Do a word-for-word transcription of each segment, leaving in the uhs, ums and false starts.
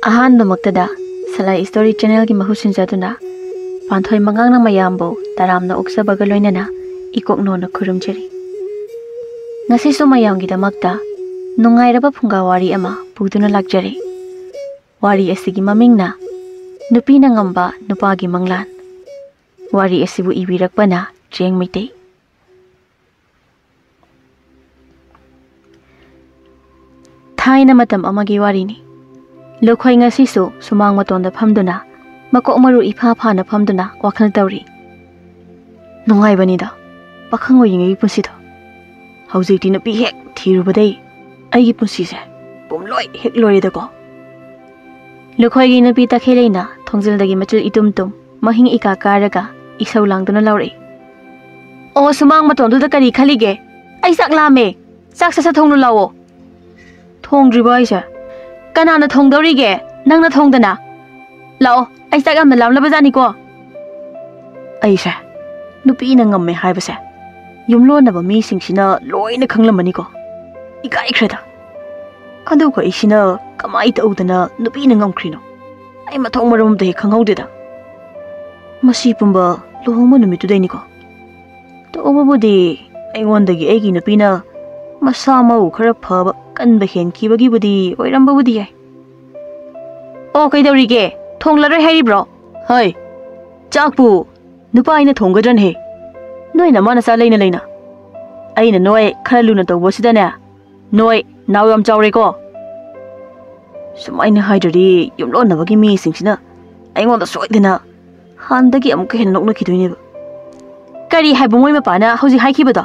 ꯑꯍꯥꯟꯕꯃꯛꯇꯗ ꯁꯂꯥꯏ story ꯆꯦꯅꯦꯜꯒꯤ ꯃꯍꯨꯠ ꯁꯤꯟꯖꯗꯨꯅ ꯄꯥꯟꯊꯣꯏ ꯃꯉꯥꯡꯅ ꯃꯌꯥꯝꯕꯨ ꯇꯔꯥꯝꯅ ꯑꯣꯛꯆꯕꯒ ꯂꯣꯏꯅꯅ ꯏꯀꯣꯛꯅꯣꯅ ꯈꯨꯔꯨꯝꯖꯔꯤ꯫ ꯉꯁꯤꯁꯨ ꯃꯌꯥꯝꯒꯤꯗꯃꯛꯇ ꯅꯨꯡꯉꯥꯏꯔꯕ ꯐꯨꯡꯒꯥ ꯋꯥꯔꯤ ꯑꯃ ꯄꯨꯗꯨꯅ ꯂꯥꯛꯆꯔꯤ꯫ ꯋꯥꯔꯤ ꯑꯁꯤꯒꯤ ꯃꯃꯤꯡꯅ ꯅꯨꯄꯤꯅ ꯉꯝꯕ ꯅꯨꯄꯥꯒꯤ ꯃꯪꯂꯥꯟ꯫ ꯋꯥꯔꯤ ꯑꯁꯤꯕꯨ ꯏꯕꯤꯔꯛꯄꯅ ꯆꯦꯡ ꯃꯩꯇꯩ꯫ ꯊꯥꯏꯅ ꯃꯇꯝ ꯑꯃꯒꯤ ꯋꯥꯔꯤꯅꯤ꯫ ꯂꯨꯈꯣꯏ ꯉꯁꯤꯁꯨ ꯁꯨꯃꯥꯡ ꯃꯇꯣꯟꯗ ꯐꯝꯗꯨꯅ, ꯃꯀꯣꯛ ꯃꯔꯨ ꯏꯐꯥ ꯐꯥꯅ ꯐꯝꯗꯨꯅ ꯋꯥꯈꯜ ꯇꯧꯔꯤ꯫ ꯅꯨꯡꯉꯥꯏꯕꯅꯤꯗ ꯄꯥꯈꯪ ꯑꯣꯏꯔꯤꯉꯩꯒꯤ ꯄꯨꯟꯁꯤꯗꯣ꯫ ꯍꯧꯖꯤꯛꯇꯤ ꯅꯨꯄꯤ ꯍꯦꯛ ꯊꯤꯔꯨꯕꯗꯩ ꯑꯩꯒꯤ ꯄꯨꯟꯁꯤꯁꯦ ꯄꯨꯝꯂꯣꯏ ꯍꯦꯛ ꯂꯣꯏꯔꯦꯗꯀꯣ꯫ ꯂꯨꯈꯣꯏꯒꯤ ꯅꯨꯄꯤ ꯇꯈꯦꯜꯂꯩꯅ ꯊꯣꯡꯖꯤꯜꯗꯒꯤ ꯃꯆꯤꯜ ꯏꯇꯨꯝ ꯇꯨꯝ, ꯃꯍꯤꯡ ꯏꯀꯥ ꯀꯥꯔꯒ ꯏꯁꯧ ꯂꯥꯡꯗꯨꯅ ꯂꯧꯔꯛꯏ꯫ "ꯑꯣ, ꯁꯨꯃꯥꯡ ꯃꯇꯣꯟꯗꯨꯗ ꯀꯔꯤ ꯈꯜꯂꯤꯒꯦ? ꯑꯩ ꯆꯥꯛ ꯂꯥꯝꯃꯦ꯫ ꯆꯥꯛ ꯁꯠ ꯁꯠ ꯊꯣꯡꯂꯨ ꯂꯥꯛꯑꯣ꯫" "ꯊꯣꯡꯗ꯭ꯔꯤꯕꯣ ꯍꯥꯏꯁꯦ? ꯀꯅꯥꯅ ꯊꯣꯡꯗꯧꯔꯤꯒꯦ? ꯅꯪꯅ ꯊꯣꯡꯗꯅ꯫ ꯂꯥꯛꯑꯣ, ꯑꯩ ꯆꯥꯛ ꯌꯥꯝꯅ ꯂꯥꯝꯂꯕꯖꯥꯠꯅꯤꯀꯣ꯫" ꯑꯩꯁꯦ ꯅꯨꯄꯤꯅ ꯉꯝꯃꯦ ꯍꯥꯏꯕꯁꯦ ꯌꯨꯝꯂꯣꯟꯅꯕ ꯃꯤꯁꯤꯡꯁꯤꯅ ꯂꯣꯏꯅ ꯈꯪꯂꯝꯃꯅꯤꯀꯣ꯫ ꯏꯀꯥꯏꯈ꯭ꯔꯦꯗ꯫ ꯑꯗꯨꯒ ꯑꯩꯁꯤꯅ ꯀꯃꯥꯏ ꯇꯧꯗꯅ ꯅꯨꯄꯤꯅ ꯉꯝꯈ꯭ꯔꯤꯅꯣ? ꯑꯩ ꯃꯊꯣꯡ ꯃꯔꯝ ꯑꯝꯇ ꯍꯦꯛ ꯈꯪꯍꯧꯗꯦꯗ꯫ ꯃꯁꯤ ꯄꯨꯝꯕ ꯂꯨꯍꯣꯡꯕ ꯅꯨꯃꯤꯠꯇꯨꯗꯩꯅꯤꯀꯣ꯫ ꯇꯧꯕꯕꯨꯗꯤ ꯑꯩꯉꯣꯟꯗꯒꯤ ꯑꯩꯒꯤ ꯅꯨꯄꯤꯅ ꯃꯁꯥ ꯃꯎ ꯈꯔ ꯐꯕ ꯀꯟꯕ ꯍꯦꯟꯈꯤꯕꯒꯤꯕꯨꯗꯤ ꯑꯣꯏꯔꯝꯕꯕꯨꯗꯤ ꯌꯥꯏ꯫ "ꯑꯣ, ꯀꯩꯗꯧꯔꯤꯒꯦ? ꯊꯣꯡꯂꯔꯣꯏ ꯍꯥꯏꯔꯤꯕ꯭ꯔꯣ?" "ꯍꯣꯏ, ꯆꯥꯛꯄꯨ ꯅꯨꯄꯥ ꯑꯩꯅ ꯊꯣꯡꯒꯗ꯭ꯔꯅꯦ? ꯅꯣꯏ ꯅꯃꯥ ꯅꯆꯥ ꯂꯩꯅ ꯂꯩꯅ ꯑꯩꯅ ꯅꯣꯏ ꯈꯔ ꯂꯨꯅ ꯇꯧꯕꯁꯤꯗꯅꯦ, ꯅꯣꯏ ꯅꯥꯎ ꯌꯥꯝ ꯆꯥꯎꯔꯦꯀꯣ꯫" ꯁꯨꯃꯥꯏꯅ ꯍꯥꯏꯗ꯭ꯔꯗꯤ ꯌꯨꯝꯂꯣꯟꯅꯕꯒꯤ ꯃꯤꯁꯤꯡꯁꯤꯅ ꯑꯩꯉꯣꯟꯗ ꯁꯣꯏꯗꯅ ꯍꯥꯟꯅꯗꯒꯤ ꯑꯃꯨꯛꯀ ꯍꯦꯟꯅ ꯅꯣꯛꯅꯈꯤꯗꯣꯏꯅꯦꯕ꯫ "ꯀꯔꯤ ꯍꯥꯏꯕ ꯃꯣꯏ ꯃꯄꯥꯅ ꯍꯧꯖꯤꯛ ꯍꯥꯏꯈꯤꯕꯗꯣ?"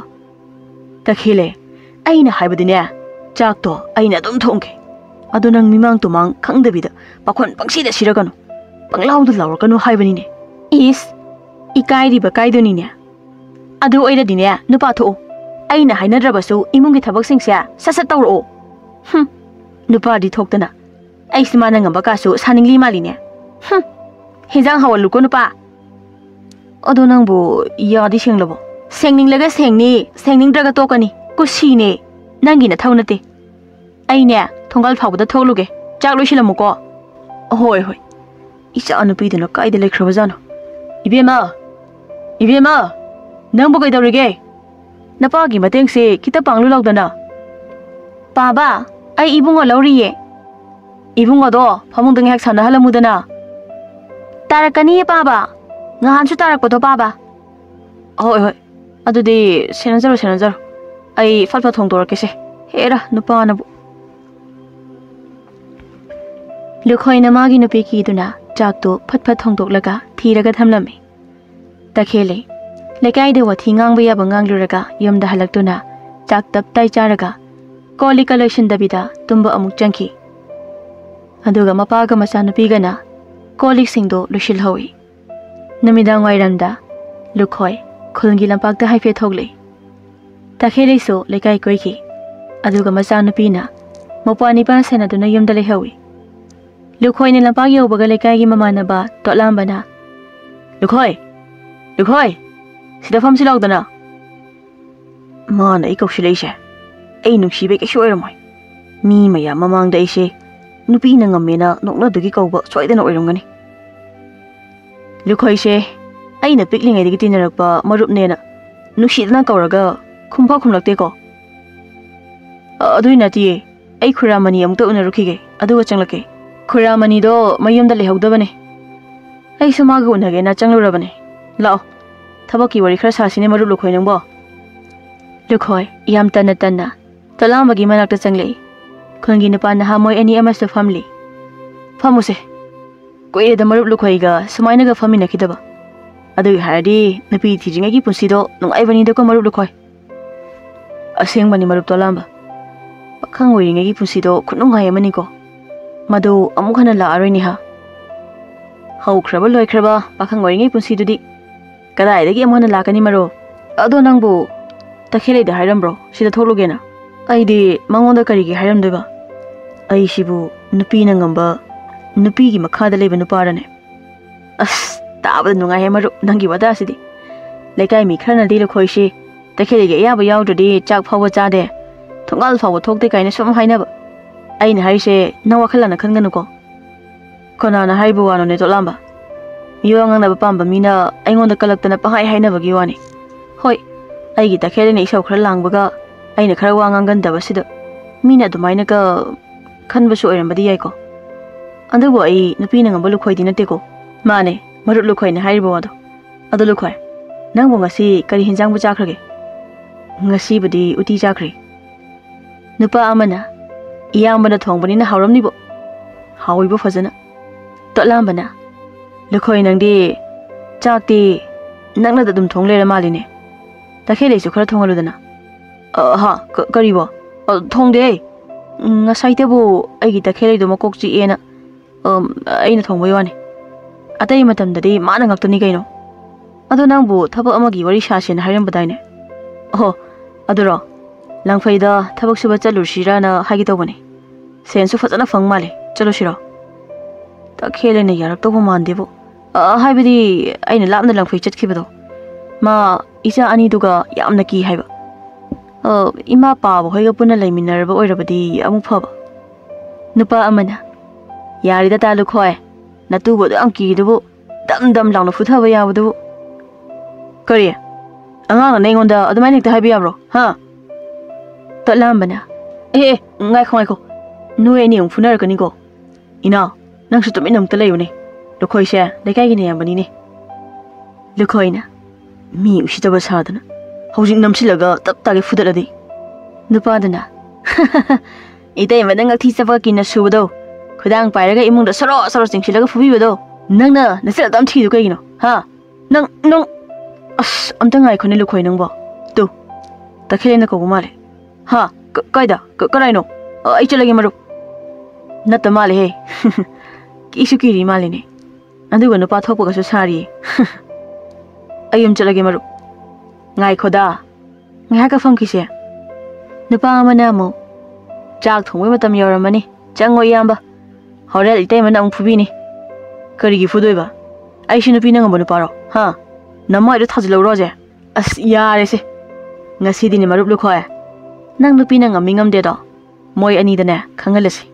"ꯇꯈꯦꯜꯂꯦ, ꯑꯩꯅ ꯍꯥꯏꯕꯗꯤꯅꯦ, ꯆꯥꯛꯇꯣ ꯑꯩꯅ ꯑꯗꯨꯝ ꯊꯣꯡꯒꯦ꯫ ꯑꯗꯣ ꯅꯪ ꯃꯤꯃꯥꯡ ꯇꯨꯃꯥꯡ ꯈꯪꯗꯕꯤꯗ ꯄꯥꯈꯣꯟ ꯄꯪꯁꯤꯗ ꯁꯤꯔꯛꯀꯅꯨ, ꯄꯪꯂꯥꯎꯗ ꯂꯥꯎꯔꯛꯀꯅꯨ ꯍꯥꯏꯕꯅꯤꯅꯦ꯫" "ꯏꯁ, ꯏꯀꯥꯏꯔꯤꯕ ꯀꯥꯏꯗꯨꯅꯤꯅꯦ꯫ ꯑꯗꯨ ꯑꯣꯏꯔꯗꯤꯅꯦ, ꯅꯨꯄꯥ ꯊꯣꯛꯎ꯫ ꯑꯩꯅ ꯍꯥꯏꯅꯗ꯭ꯔꯕꯁꯨ ꯏꯃꯨꯡꯒꯤ ꯊꯕꯛꯁꯤꯡꯁꯦ ꯁꯠ ꯁꯠ ꯇꯧꯔꯛꯑꯣ꯫" "ꯍꯨꯝ, ꯅꯨꯄꯥꯗꯤ ꯊꯣꯛꯇꯅ꯫ ꯑꯩꯁꯤ ꯃꯥꯅ ꯉꯝꯕ ꯀꯥꯁꯨ ꯁꯥꯅꯤꯡꯂꯤ ꯃꯥꯜꯂꯤꯅꯦ꯫ ꯍꯨꯝ, ꯍꯤꯟꯖꯥꯡ ꯍꯥꯎꯍꯜꯂꯨꯀꯣ ꯅꯨꯄꯥ꯫" "ꯑꯗꯣ ꯅꯪꯕꯨ ꯌꯥꯗꯤ ꯁꯦꯡꯂꯕꯣ?" "ꯁꯦꯡꯅꯤꯡꯂꯒ ꯁꯦꯡꯅꯤ, ꯁꯦꯡꯅꯤꯡꯗ꯭ꯔꯒ ꯇꯣꯛꯀꯅꯤ꯫ ꯀꯨꯁꯤꯅꯦ, ꯅꯪꯒꯤ ꯅꯊꯧ ꯅꯠꯇꯦ꯫ ꯑꯩꯅꯦ, ꯊꯣꯡꯒꯥꯜ ꯐꯥꯎꯕꯗ ꯊꯣꯛꯂꯨꯒꯦ꯫ ꯆꯥꯛ ꯂꯣꯏꯁꯤꯜꯂꯝꯃꯨꯀꯣ꯫" ꯑꯍꯣꯏ, ꯍꯣꯏ꯫ ꯏꯆꯥ ꯅꯨꯄꯤꯗꯨꯅ ꯀꯥꯏꯗ ꯂꯩꯈ꯭ꯔꯕꯖꯥꯠꯅꯣ? ꯏꯕꯦꯝꯃ! ꯏꯕꯦꯝꯃ! ꯅꯪꯕꯨ ꯀꯩꯗꯧꯔꯤꯒꯦ? ꯅꯄꯥꯒꯤ ꯃꯇꯦꯡꯁꯦ ꯈꯤꯇ ꯄꯥꯡꯂꯨ ꯂꯥꯎꯗꯅ꯫ ꯄꯥꯕ, ꯑꯩ ꯏꯕꯨꯡꯉꯣ ꯂꯧꯔꯤꯌꯦ꯫ ꯏꯕꯨꯡꯉꯣꯗꯣ ꯐꯃꯨꯡꯗ ꯉꯥꯏꯍꯥꯛ ꯁꯥꯟꯅꯍꯜꯂꯝꯃꯨꯗꯅ꯫ ꯇꯥꯔꯛꯀꯅꯤꯌꯦ ꯄꯥꯕ꯫ ꯉꯍꯥꯟꯁꯨ ꯇꯥꯔꯛꯄꯗꯣ ꯄꯥꯕ꯫ ꯍꯣꯏ, ꯍꯣꯏ꯫ ꯑꯗꯨꯗꯤ ꯁꯦꯟꯅꯖꯔꯣ, ꯁꯦꯟꯅꯖꯔꯣ꯫ ꯑꯩ ꯐꯠ ꯐꯠ ꯊꯣꯡꯗꯣꯔꯛꯀꯦꯁꯦ꯫ ꯍꯦꯔꯥ, ꯅꯨꯄꯥꯅꯕꯨ꯫ ꯂꯨꯈꯣꯏꯅ ꯃꯥꯒꯤ ꯅꯨꯄꯤ ꯀꯤꯗꯨꯅ ꯆꯥꯛꯇꯨ ꯐꯠ ꯐꯠ ꯊꯣꯡꯗꯣꯛꯂꯒ ꯊꯤꯔꯒ ꯊꯝꯂꯝꯃꯤ꯫ ꯇꯈꯦꯜꯂꯩ ꯂꯩꯀꯥꯏꯗ ꯋꯥꯊꯤ ꯉꯥꯡꯕ ꯌꯥꯕ ꯉꯥꯡꯂꯨꯔꯒ ꯌꯨꯝꯗ ꯍꯜꯂꯛꯇꯨꯅ ꯆꯥꯛ ꯇꯞ ꯇꯥꯏ ꯆꯥꯔꯒ ꯀꯣꯜ ꯂꯤꯛꯀ ꯂꯣꯏꯁꯤꯟꯗꯕꯤꯗ ꯇꯨꯝꯕ ꯑꯃꯨꯛ ꯆꯪꯈꯤ꯫ ꯑꯗꯨꯒ ꯃꯄꯥꯒ ꯃꯆꯥꯅꯨꯄꯤꯒꯅ ꯀꯣꯜ ꯂꯤꯛꯁꯤꯡꯗꯨ ꯂꯣꯏꯁꯤꯜꯍꯧꯏ꯫ ꯅꯨꯃꯤꯗꯥꯡ ꯋꯥꯏꯔꯝꯗ ꯂꯨꯈꯣꯏ ꯈꯨꯜꯒꯤ ꯂꯝꯄꯥꯛꯇ ꯍꯥꯏꯐꯦꯠ ꯊꯣꯛꯂꯛꯏ꯫ ꯇꯈꯦꯜꯂꯩꯁꯨ ꯂꯩꯀꯥꯏ ꯀꯣꯏꯈꯤ꯫ ꯑꯗꯨꯒ ꯃꯆꯥꯅꯨꯄꯤꯅ ꯃꯄ꯭ꯋꯥ ꯅꯤꯄꯥ ꯁꯦꯟꯅꯗꯨꯅ ꯌꯨꯝꯗ ꯂꯩꯍꯧꯏ꯫ ꯂꯨꯈꯣꯏꯅ ꯂꯝꯄꯥꯛ ꯌꯧꯕꯒ ꯂꯩꯀꯥꯏꯒꯤ ꯃꯃꯥꯟꯅꯕ ꯇꯣꯠꯂꯥꯝꯕꯅ, "ꯂꯨꯈꯣꯏ! ꯂꯨꯈꯣꯏ! ꯁꯤꯗ ꯐꯝꯁꯤ ꯂꯥꯎꯗꯅ!" ꯃꯥꯅ ꯑꯩ ꯀꯧꯁꯤꯜꯂꯛꯏꯁꯦ꯫ ꯑꯩ ꯅꯨꯡꯁꯤꯕꯩ ꯀꯩꯁꯨ ꯑꯣꯏꯔꯝꯃꯣꯏ꯫ ꯃꯤ ꯃꯌꯥꯝ ꯃꯃꯥꯡꯗ ꯑꯩꯁꯦ ꯅꯨꯄꯤꯅ ꯉꯝꯃꯦꯅ ꯅꯣꯛꯅꯗꯨꯒꯤ ꯀꯧꯕ ꯁꯣꯏꯗꯅ ꯑꯣꯏꯔꯝꯒꯅꯤ꯫ ꯂꯨꯈꯣꯏꯁꯦ ꯑꯩꯅ ꯄꯤꯛꯂꯤꯉꯩꯗꯒꯤ ꯇꯤꯟꯅꯔꯛꯄ ꯃꯔꯨꯞꯅꯦꯅ ꯅꯨꯡꯁꯤꯗꯅ ꯀꯧꯔꯒ ꯈꯨꯝꯐꯥꯎ ꯈꯨꯝꯂꯛꯇꯦꯀꯣ꯫ ꯑ, ꯑꯗꯨꯏ ꯅꯠꯇꯤꯌꯦ꯫ ꯑꯩ ꯈꯨꯔꯥꯃꯅꯤ ꯑꯃꯨꯛꯇ ꯎꯅꯔꯨꯈꯤꯒꯦ, ꯑꯗꯨꯒ ꯆꯪꯂꯛꯀꯦ꯫ ꯈꯨꯔꯥꯃꯅꯤꯗꯣ ꯃꯌꯨꯝꯗ ꯂꯩꯍꯧꯗꯕꯅꯦ꯫ ꯑꯩꯁꯨ ꯃꯥꯒ ꯎꯅꯒꯦꯅ ꯆꯪꯂꯨꯔꯕꯅꯦ꯫ ꯂꯥꯛꯑꯣ, ꯊꯕꯛꯀꯤ ꯋꯥꯔꯤ ꯈꯔ ꯁꯥꯁꯤꯅꯦ, ꯃꯔꯨꯞ ꯂꯨꯈꯣꯏ ꯅꯪꯕꯣ꯫ ꯂꯨꯈꯣꯏ ꯌꯥꯝ ꯇꯟꯅ ꯇꯟꯅ ꯇꯣꯂꯥꯝꯕꯒꯤ ꯃꯅꯥꯛꯇ ꯆꯪꯂꯛꯏ꯫ ꯈꯨꯟꯒꯤ ꯅꯨꯄꯥ ꯅꯍꯥ ꯃꯣꯏ ꯑꯅꯤ ꯑꯃꯁꯨ ꯐꯝꯂꯤ꯫ "ꯐꯝꯃꯨꯁꯦ꯫ ꯀꯨꯏꯔꯦꯗ ꯃꯔꯨꯞ ꯂꯨꯈꯣꯏꯒ ꯁꯨꯃꯥꯏꯅꯒ ꯐꯝꯃꯤꯟꯅꯈꯤꯗꯕ꯫ ꯑꯗꯨꯒꯤ ꯍꯥꯏꯔꯗꯤ ꯅꯨꯄꯤ ꯊꯤꯗ꯭ꯔꯤꯉꯩꯒꯤ ꯄꯨꯟꯁꯤꯗꯣ ꯅꯨꯡꯉꯥꯏꯕꯅꯤꯗꯀꯣ ꯃꯔꯨꯞ ꯂꯨꯈꯣꯏ꯫" "ꯑꯁꯦꯡꯕꯅꯤ ꯃꯔꯨꯞ ꯇꯣꯂꯥꯝꯕ꯫ ꯄꯥꯈꯪ ꯑꯣꯏꯔꯤꯉꯩꯒꯤ ꯄꯨꯟꯁꯤꯗꯣ ꯈꯨꯅꯨꯡꯉꯥꯏ ꯑꯃꯅꯤꯀꯣ꯫ ꯃꯗꯨ ꯑꯃꯨꯛ ꯍꯟꯅ ꯂꯥꯛꯑꯔꯣꯏꯅꯦ ꯍꯥ꯫ ꯍꯧꯈ꯭ꯔꯕ ꯂꯣꯏꯈ꯭ꯔꯕ ꯄꯥꯈꯪ ꯑꯣꯏꯔꯤꯉꯩ ꯄꯨꯟꯁꯤꯗꯨꯗꯤ ꯀꯗꯥꯏꯗꯒꯤ ꯑꯃꯨꯛ ꯍꯟꯅ ꯂꯥꯛꯀꯅꯤ ꯃꯔꯨꯞ? ꯑꯗꯣ ꯅꯪꯕꯨ ꯇꯈꯦꯜꯂꯩꯗ ꯍꯥꯏꯔꯝꯕ꯭ꯔꯣ ꯁꯤꯗ ꯊꯣꯛꯂꯨꯒꯦꯅ?" "ꯑꯩꯗꯤ ꯃꯉꯣꯟꯗ ꯀꯔꯤꯒꯤ ꯍꯥꯏꯔꯝꯗꯣꯏꯕ? ꯑꯩꯁꯤꯕꯨ ꯅꯨꯄꯤꯅ ꯉꯝꯕ, ꯅꯨꯄꯤꯒꯤ ꯃꯈꯥꯗ ꯂꯩꯕ ꯅꯨꯄꯥꯔꯅꯦ?" "ꯑꯁ, ꯇꯥꯕꯗ ꯅꯨꯡꯉꯥꯏꯍꯦ ꯃꯔꯨꯞ, ꯅꯪꯒꯤ ꯋꯥꯇꯥꯁꯤꯗꯤ꯫ ꯂꯩꯀꯥꯏ ꯃꯤ ꯈꯔꯅꯗꯤ ꯂꯨꯈꯣꯏꯁꯤ ꯇꯈꯦꯜꯂꯩꯒꯤ ꯑꯌꯥꯕ ꯌꯥꯎꯗ꯭ꯔꯗꯤ ꯆꯥꯛ ꯐꯥꯎꯕ ꯆꯥꯗꯦ, ꯊꯣꯡꯒꯥꯜ ꯐꯥꯎꯕ ꯊꯣꯛꯇꯦ ꯀꯥꯏꯅ ꯁꯨꯝ ꯍꯥꯏꯅꯕ꯫ ꯑꯩꯅ ꯍꯥꯏꯔꯤꯁꯦ ꯅꯪ ꯋꯥꯈꯜ ꯂꯥꯟꯅ ꯈꯟꯒꯅꯨꯀꯣ꯫ ꯀꯅꯥꯅ ꯍꯥꯏꯕ ꯋꯥꯅꯣꯅꯦ, ꯇꯣꯠꯂꯥꯝꯕ? ꯃꯤꯋꯥ ꯉꯥꯡꯅꯕ ꯄꯥꯝꯕ ꯃꯤꯅ ꯑꯩꯉꯣꯟꯗ ꯀꯂꯛꯇꯅ ꯄꯪꯍꯥꯏ ꯍꯥꯏꯅꯕꯒꯤ ꯋꯥꯅꯤ꯫ ꯍꯣꯏ, ꯑꯩꯒꯤ ꯇꯈꯦꯜ ꯑꯩꯅ ꯏꯁꯧ ꯈꯔ ꯂꯥꯡꯕꯒ ꯑꯩꯅ ꯈꯔ ꯋꯥ ꯉꯥꯡꯒꯟꯗꯕꯁꯤꯗ ꯃꯤꯅ ꯑꯗꯨꯃꯥꯏꯅꯒ ꯈꯟꯕꯁꯨ ꯑꯣꯏꯔꯝꯕꯗꯤ ꯌꯥꯏꯀꯣ꯫ ꯑꯗꯨꯕꯨ ꯑꯩ ꯅꯨꯄꯤꯅ ꯉꯝꯕ ꯂꯨꯈꯣꯏꯗꯤ ꯅꯠꯇꯦꯀꯣ꯫ ꯃꯥꯅꯦ, ꯃꯔꯨꯞ ꯂꯨꯈꯣꯏꯅ ꯍꯥꯏꯔꯤꯕ ꯋꯥꯗꯣ꯫ ꯑꯗꯣ ꯂꯨꯈꯣꯏ, ꯅꯪꯕꯨ ꯉꯁꯤ ꯀꯔꯤ ꯍꯤꯟꯖꯥꯡꯕꯨ ꯆꯥꯈ꯭ꯔꯒꯦ? ꯉꯁꯤꯕꯨꯗꯤ ꯎꯇꯤ ꯆꯥꯈ꯭ꯔꯦ꯫ ꯅꯨꯄꯥ ꯑꯃꯅ, "ꯏꯌꯥꯝꯕꯅ ꯊꯣꯡꯕꯅꯤꯅ ꯍꯥꯎꯔꯝꯅꯤꯕꯣ?" "ꯍꯥꯎꯋꯤꯕꯣ ꯐꯖꯅ꯫" ꯇꯣꯠꯂꯥꯝꯕꯅ, "ꯂꯨꯈꯣꯏ, ꯅꯪꯗꯤ ꯆꯥꯛꯇꯤ ꯅꯪꯅꯗ ꯑꯗꯨꯝ ꯊꯣꯡ ꯂꯩꯔ ꯃꯥꯜꯂꯤꯅꯦ꯫ ꯇꯈꯦꯜꯂꯩꯁꯨ ꯈꯔ ꯊꯣꯡꯍꯜꯂꯨꯗꯅ꯫" "ꯑ, ꯍꯥ, ꯀ-, ꯀꯔꯤꯕꯣ? ꯑ, ꯊꯣꯡꯗꯦ꯫ ꯎꯝ, ꯉꯁꯥꯏꯇꯕꯨ ꯑꯩꯒꯤ ꯇꯈꯦꯜꯂꯩꯗꯣ ꯃꯀꯣꯛ ꯆꯤꯛꯑꯦꯅ, ꯑꯝ, ꯑꯩꯅ ꯊꯣꯡꯕꯩ ꯋꯥꯅꯤ꯫ ꯑꯇꯩ ꯃꯇꯝꯗꯗꯤ ꯃꯥꯅ ꯉꯥꯛꯇꯅꯤ ꯀꯩꯅꯣ꯫ ꯑꯗꯣ ꯅꯪꯕꯨ ꯊꯕꯛ ꯑꯃꯒꯤ ꯋꯥꯔꯤ ꯁꯥꯁꯦꯅ ꯍꯥꯏꯔꯝꯕꯗꯥꯏꯅꯦ?" "ꯑꯣꯍꯣ, ꯑꯗꯨꯔꯣ? ꯂꯥꯡꯐꯩꯗ ꯊꯕꯛ ꯁꯨꯕ ꯆꯠꯂꯨꯁꯤꯔꯅ ꯍꯥꯏꯒꯦ ꯇꯧꯕꯅꯤ꯫ ꯁꯦꯟꯁꯨ ꯐꯖꯅ ꯐꯪ ꯃꯥꯜꯂꯦ꯫ ꯆꯠꯂꯨꯁꯤꯔꯣ?" ꯇꯈꯦꯜꯂꯩꯅ ꯌꯥꯔꯛꯇꯧꯕ ꯃꯥꯟꯗꯦꯕꯨ꯫ ꯑ, ꯍꯥꯏꯕꯗꯤ ꯑꯩꯅ ꯂꯥꯞꯅ ꯂꯥꯡꯐꯩ ꯆꯠꯈꯤꯕꯗꯣ꯫ ꯃꯥ ꯏꯆꯥ ꯑꯅꯤꯗꯨꯒ ꯌꯥꯝꯅ ꯀꯤ ꯍꯥꯏꯕ꯫ ꯑ, ꯏꯃꯥ ꯄꯥꯕ ꯍꯣꯏꯒ ꯄꯨꯟꯅ ꯂꯩꯃꯤꯟꯅꯔꯕ ꯑꯣꯏꯔꯕꯗꯤ ꯑꯃꯨꯛ ꯐꯕ꯫ ꯅꯨꯄꯥ ꯑꯃꯅ, "ꯌꯥꯔꯦꯗ ꯇꯥ ꯂꯨꯈꯣꯏ, ꯅꯇꯨꯕꯨ ꯑꯗꯨ ꯌꯥꯝ ꯀꯤꯔꯤꯗꯨꯕꯨ, ꯗꯝ ꯗꯝ ꯂꯥꯎꯅ ꯐꯨꯊꯕ ꯌꯥꯕꯗꯨꯕꯨ꯫" "ꯀꯔꯤ? ꯑꯉꯥꯡꯅ ꯑꯩꯉꯣꯟꯗ ꯑꯗꯨꯃꯥꯏꯅ ꯍꯦꯛꯇ ꯍꯥꯏꯕ ꯌꯥꯕ꯭ꯔꯣ, ꯍꯥ?" ꯇꯠꯂꯥꯝꯕꯅ, "ꯑꯦ, ꯑꯦ, ꯉꯥꯏꯈꯣ, ꯉꯥꯏꯈꯣ, ꯅꯣꯏ ꯑꯅꯤ ꯑꯃꯨꯛ ꯐꯨꯅꯔꯛꯀꯅꯤꯀꯣ꯫ ꯏꯅꯥꯎ, ꯅꯪꯁꯨ ꯇꯨꯃꯤꯟꯅ ꯑꯃꯨꯛꯇ ꯂꯩꯌꯨꯅꯦ꯫ ꯂꯨꯈꯣꯏꯁꯦ ꯂꯩꯀꯥꯏꯒꯤ ꯅꯌꯥꯝꯕꯅꯤꯅꯦ꯫" ꯂꯨꯈꯣꯏꯅ, "ꯃꯤ ꯎꯁꯤꯠꯇꯕ ꯁꯥꯗꯅ ꯍꯧꯖꯤꯛ ꯅꯝꯁꯤꯜꯂꯒ ꯇꯞ ꯇꯥꯒꯦ ꯐꯨꯗꯠꯂꯗꯤ?" ꯅꯨꯄꯥꯗꯨꯅ, "ꯏꯇꯩꯃ, ꯅꯪ ꯉꯛꯊꯤ ꯆꯕꯛꯀꯤꯅ ꯁꯨꯕꯗꯣ, ꯈꯨꯗꯥꯡ ꯄꯥꯏꯔꯒ ꯏꯃꯨꯡꯗ ꯁꯣꯔꯣ ꯁꯣꯔꯣ ꯆꯤꯡꯁꯤꯜꯂꯒ ꯐꯨꯕꯤꯕꯗꯣ, ꯅꯪꯅ ꯅꯆꯤꯟ ꯑꯗꯨꯝ ꯊꯤꯗꯨ ꯀꯩꯒꯤꯅꯣ, ꯍꯥ? ꯅꯪ, ꯅꯪ, ꯑꯁ, ꯑꯝꯇ ꯉꯥꯏꯈꯣꯅꯦ ꯂꯨꯈꯣꯏ ꯅꯪꯕꯣ꯫ ꯇꯨ, ꯇꯈꯦꯜꯂꯩꯅ ꯀꯧꯕ ꯃꯥꯜꯂꯦ꯫ ꯍꯥ? ꯀ-, ꯀꯥꯏꯗ? ꯀ-, ꯀꯗꯥꯏꯅꯣ? ꯑ, ꯑꯩ ꯆꯠꯂꯒꯦ ꯃꯔꯨꯞ꯫" ꯅꯠꯇ ꯃꯥꯜꯂꯦꯍꯦ꯫ ꯀꯤꯁꯨ ꯀꯤꯔꯤ ꯃꯥꯜꯂꯤꯅꯦ꯫ ꯑꯗꯨꯒ ꯅꯨꯄꯥ ꯊꯣꯛꯄꯒꯁꯨ ꯁꯥꯔꯤꯌꯦ꯫ "ꯑꯩ ꯌꯨꯝ ꯆꯠꯂꯒꯦ ꯃꯔꯨꯞ꯫ ꯉꯥꯏꯈꯣꯗꯥ, ꯉꯥꯏꯍꯥꯛꯀ ꯐꯝꯈꯤꯁꯦ꯫" ꯅꯨꯄꯥ ꯑꯃꯅ ꯑꯃꯨꯛ, "ꯆꯥꯛ ꯊꯣꯡꯕꯩ ꯃꯇꯝ ꯌꯧꯔꯝꯃꯅꯤ, ꯆꯪꯉꯣ ꯏꯌꯥꯝꯕ, ꯍꯣꯔꯦꯟ ꯏꯇꯩꯃꯅ ꯑꯃꯨꯛ ꯐꯨꯕꯤꯅꯤ꯫" "ꯀꯔꯤꯒꯤ ꯐꯨꯗꯣꯏꯕ? ꯑꯩꯁꯤ ꯅꯨꯄꯤꯅ ꯉꯝꯕ ꯅꯨꯄꯥꯔꯣ, ꯍꯥ? ꯅꯃꯥꯏꯗꯣ ꯊꯥꯖꯤꯜꯂꯧꯔꯣ ꯍꯧꯖꯤꯛ?" "ꯑꯁ, ꯌꯥꯔꯦꯁꯦ, ꯉꯁꯤꯗꯤꯅꯦ ꯃꯔꯨꯞ ꯂꯨꯈꯣꯏ, ꯅꯪ ꯅꯨꯄꯤꯅ ꯉꯝꯃꯤ ꯉꯝꯗꯦꯗꯣ ꯃꯣꯏ ꯑꯅꯤꯗꯅꯦ ꯈꯪꯍꯜꯂꯁꯤ꯫"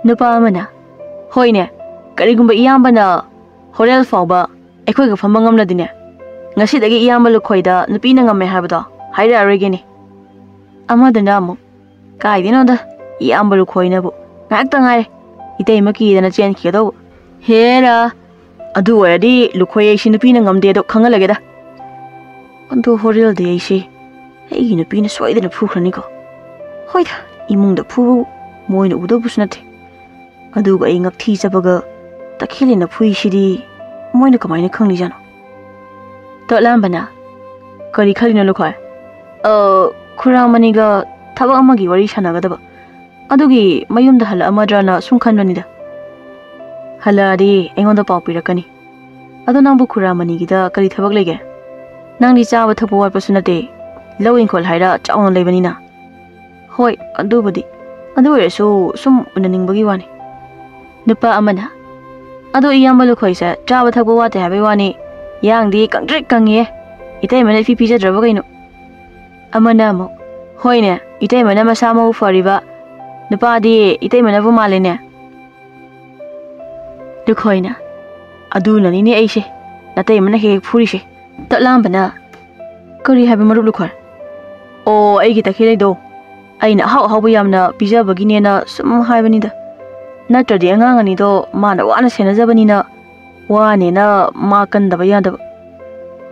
ꯅꯨꯄꯥ ꯑꯃꯅ, "ꯍꯣꯏꯅꯦ, ꯀꯔꯤꯒꯨꯝꯕ ꯏꯌꯥꯝꯕꯅ ꯍꯣꯔꯦꯜ ꯐꯥꯎꯕ ꯑꯩꯈꯣꯏꯒ ꯐꯝꯕ ꯉꯝꯂꯗꯤꯅꯦ, ꯉꯁꯤꯗꯒꯤ ꯏꯌꯥꯝꯕ ꯂꯨꯈꯣꯏꯗ ꯅꯨꯄꯤꯅ ꯉꯝꯃꯦ ꯍꯥꯏꯕꯗꯣ ꯍꯥꯏꯔꯛꯑꯔꯣꯏꯒꯦꯅꯦ꯫ ꯑꯃꯗꯨꯅ ꯑꯃꯨꯛ, "ꯀꯥꯏꯗꯩꯅꯣꯗ, ꯏꯌꯥꯝꯕ ꯂꯨꯈꯣꯏꯅꯕꯨ, ꯉꯥꯏꯍꯥꯛꯇ ꯉꯥꯏꯔꯦ ꯏꯇꯩꯃ ꯀꯤꯗꯅ ꯆꯦꯟꯈꯤꯒꯗꯧꯕ꯫ ꯍꯦꯔꯥ, ꯑꯗꯨ ꯑꯣꯏꯔꯗꯤ ꯂꯨꯈꯣꯏ ꯑꯩꯁꯤ ꯅꯨꯄꯤꯅ ꯉꯝꯗꯦꯗꯣ ꯈꯪꯍꯜꯂꯒꯦꯗ꯫ ꯑꯗꯣ ꯍꯣꯔꯦꯜꯗꯤ ꯑꯩꯁꯤ ꯑꯩꯒꯤ ꯅꯨꯄꯤꯅ ꯁꯣꯏꯗꯅ ꯐꯨꯈ꯭ꯔꯅꯤꯀꯣ꯫ ꯍꯣꯏꯗ, ꯏꯃꯨꯡꯗ ꯐꯨꯕꯕꯨ ꯃꯣꯏꯅ ꯎꯗꯧꯕꯁꯨ ꯅꯠꯇꯦ꯫ ꯑꯗꯨꯒ ꯑꯩ ꯉꯛꯊꯤ ꯆꯠꯄꯒ ꯇꯈꯦꯜꯂꯦꯅ ꯐꯨꯏꯁꯤꯗꯤ ꯃꯣꯏꯅ ꯀꯃꯥꯏꯅ ꯈꯪꯂꯤꯖꯥꯠꯅꯣ?" ꯇꯣꯠꯂꯥꯝꯕꯅ, "ꯀꯔꯤ ꯈꯜꯂꯤꯅꯣ ꯂꯨꯈꯣꯏ?" "ꯑ, ꯈꯨꯔꯥꯃꯅꯤꯒ ꯊꯕꯛ ꯑꯃꯒꯤ ꯋꯥꯔꯤ ꯁꯥꯟꯅꯒꯗꯕ, ꯑꯗꯨꯒꯤ ꯃꯌꯨꯝꯗ ꯍꯜꯂꯛꯑꯝꯃꯗ꯭ꯔꯅ ꯁꯨꯝ ꯈꯟꯕꯅꯤꯗ꯫ ꯍꯜꯂꯛꯑꯗꯤ ꯑꯩꯉꯣꯟꯗ ꯄꯥꯎ ꯄꯤꯔꯛꯀꯅꯤ꯫ ꯑꯗꯣ ꯅꯪꯕꯨ ꯈꯨꯔꯥꯃꯅꯤꯒꯤꯗ ꯀꯔꯤ ꯊꯕꯛ ꯂꯩꯒꯦ? ꯅꯪꯗꯤ ꯆꯥꯕ ꯊꯛꯄ ꯋꯥꯠꯄꯁꯨ ꯅꯠꯇꯦ, ꯂꯧ ꯏꯪꯈꯣꯜ ꯍꯥꯏꯔ ꯆꯥꯎꯅ ꯂꯩꯕꯅꯤꯅ꯫" "ꯍꯣꯏ, ꯑꯗꯨꯕꯨꯗꯤ꯫ ꯑꯗꯨ ꯑꯣꯏꯔꯁꯨ ꯁꯨꯝ ꯎꯅꯅꯤꯡꯕꯒꯤ ꯋꯥꯅꯤ꯫" ꯅꯨꯄꯥ ꯑꯃꯅ, "ꯑꯗꯣ ꯏꯌꯥꯝꯕ ꯂꯨꯈꯣꯏꯁꯦ ꯆꯥꯕ ꯊꯛꯄ ꯋꯥꯠꯇꯦ ꯍꯥꯏꯕꯩ ꯋꯥꯅꯤ, ꯌꯥꯡꯗꯤ ꯀꯪꯇ꯭ꯔꯤꯛ ꯀꯪꯉꯤꯌꯦ꯫ ꯏꯇꯩꯃꯅ ꯏꯄꯤ ꯄꯤꯖꯗ꯭ꯔꯕ ꯀꯩꯅꯣ?" ꯑꯃꯅ ꯑꯃꯨꯛ, "ꯍꯣꯏꯅꯦ, ꯏꯇꯩꯃꯅ ꯃꯁꯥ ꯃꯎ ꯐꯔꯤꯕ, ꯅꯨꯄꯥꯗꯤ ꯏꯇꯩꯃꯅꯕꯨ ꯃꯥꯜꯂꯦꯅꯦ꯫" ꯂꯨꯈꯣꯏꯅ, "ꯑꯗꯨꯅꯅꯤꯅꯦ ꯑꯩꯁꯦ ꯅꯇꯩꯃꯅ ꯍꯦꯛ ꯍꯦꯛ ꯐꯨꯔꯤꯁꯦ꯫" ꯇꯠꯂꯥꯝꯕꯅ, "ꯀꯔꯤ ꯍꯥꯏꯕ ꯃꯔꯨꯞ ꯂꯨꯈꯣꯏ?" "ꯑꯣ, ꯑꯩꯒꯤ ꯇꯈꯦꯜꯂꯩꯗꯣ ꯑꯩꯅ ꯑꯍꯥꯎ ꯑꯍꯥꯎꯕ ꯌꯥꯝꯅ ꯄꯤꯖꯕꯒꯤꯅꯦꯅ ꯁꯨꯝ ꯍꯥꯏꯕꯅꯤꯗ꯫ ꯅꯠꯇ꯭ꯔꯗꯤ ꯑꯉꯥꯡ ꯑꯅꯤꯗꯣ ꯃꯥꯅ ꯋꯥꯅ ꯁꯦꯟꯅꯖꯕꯅꯤꯅ ꯋꯥꯅꯦꯅ ꯃꯥ ꯀꯟꯗꯕ ꯌꯥꯗꯕ꯫"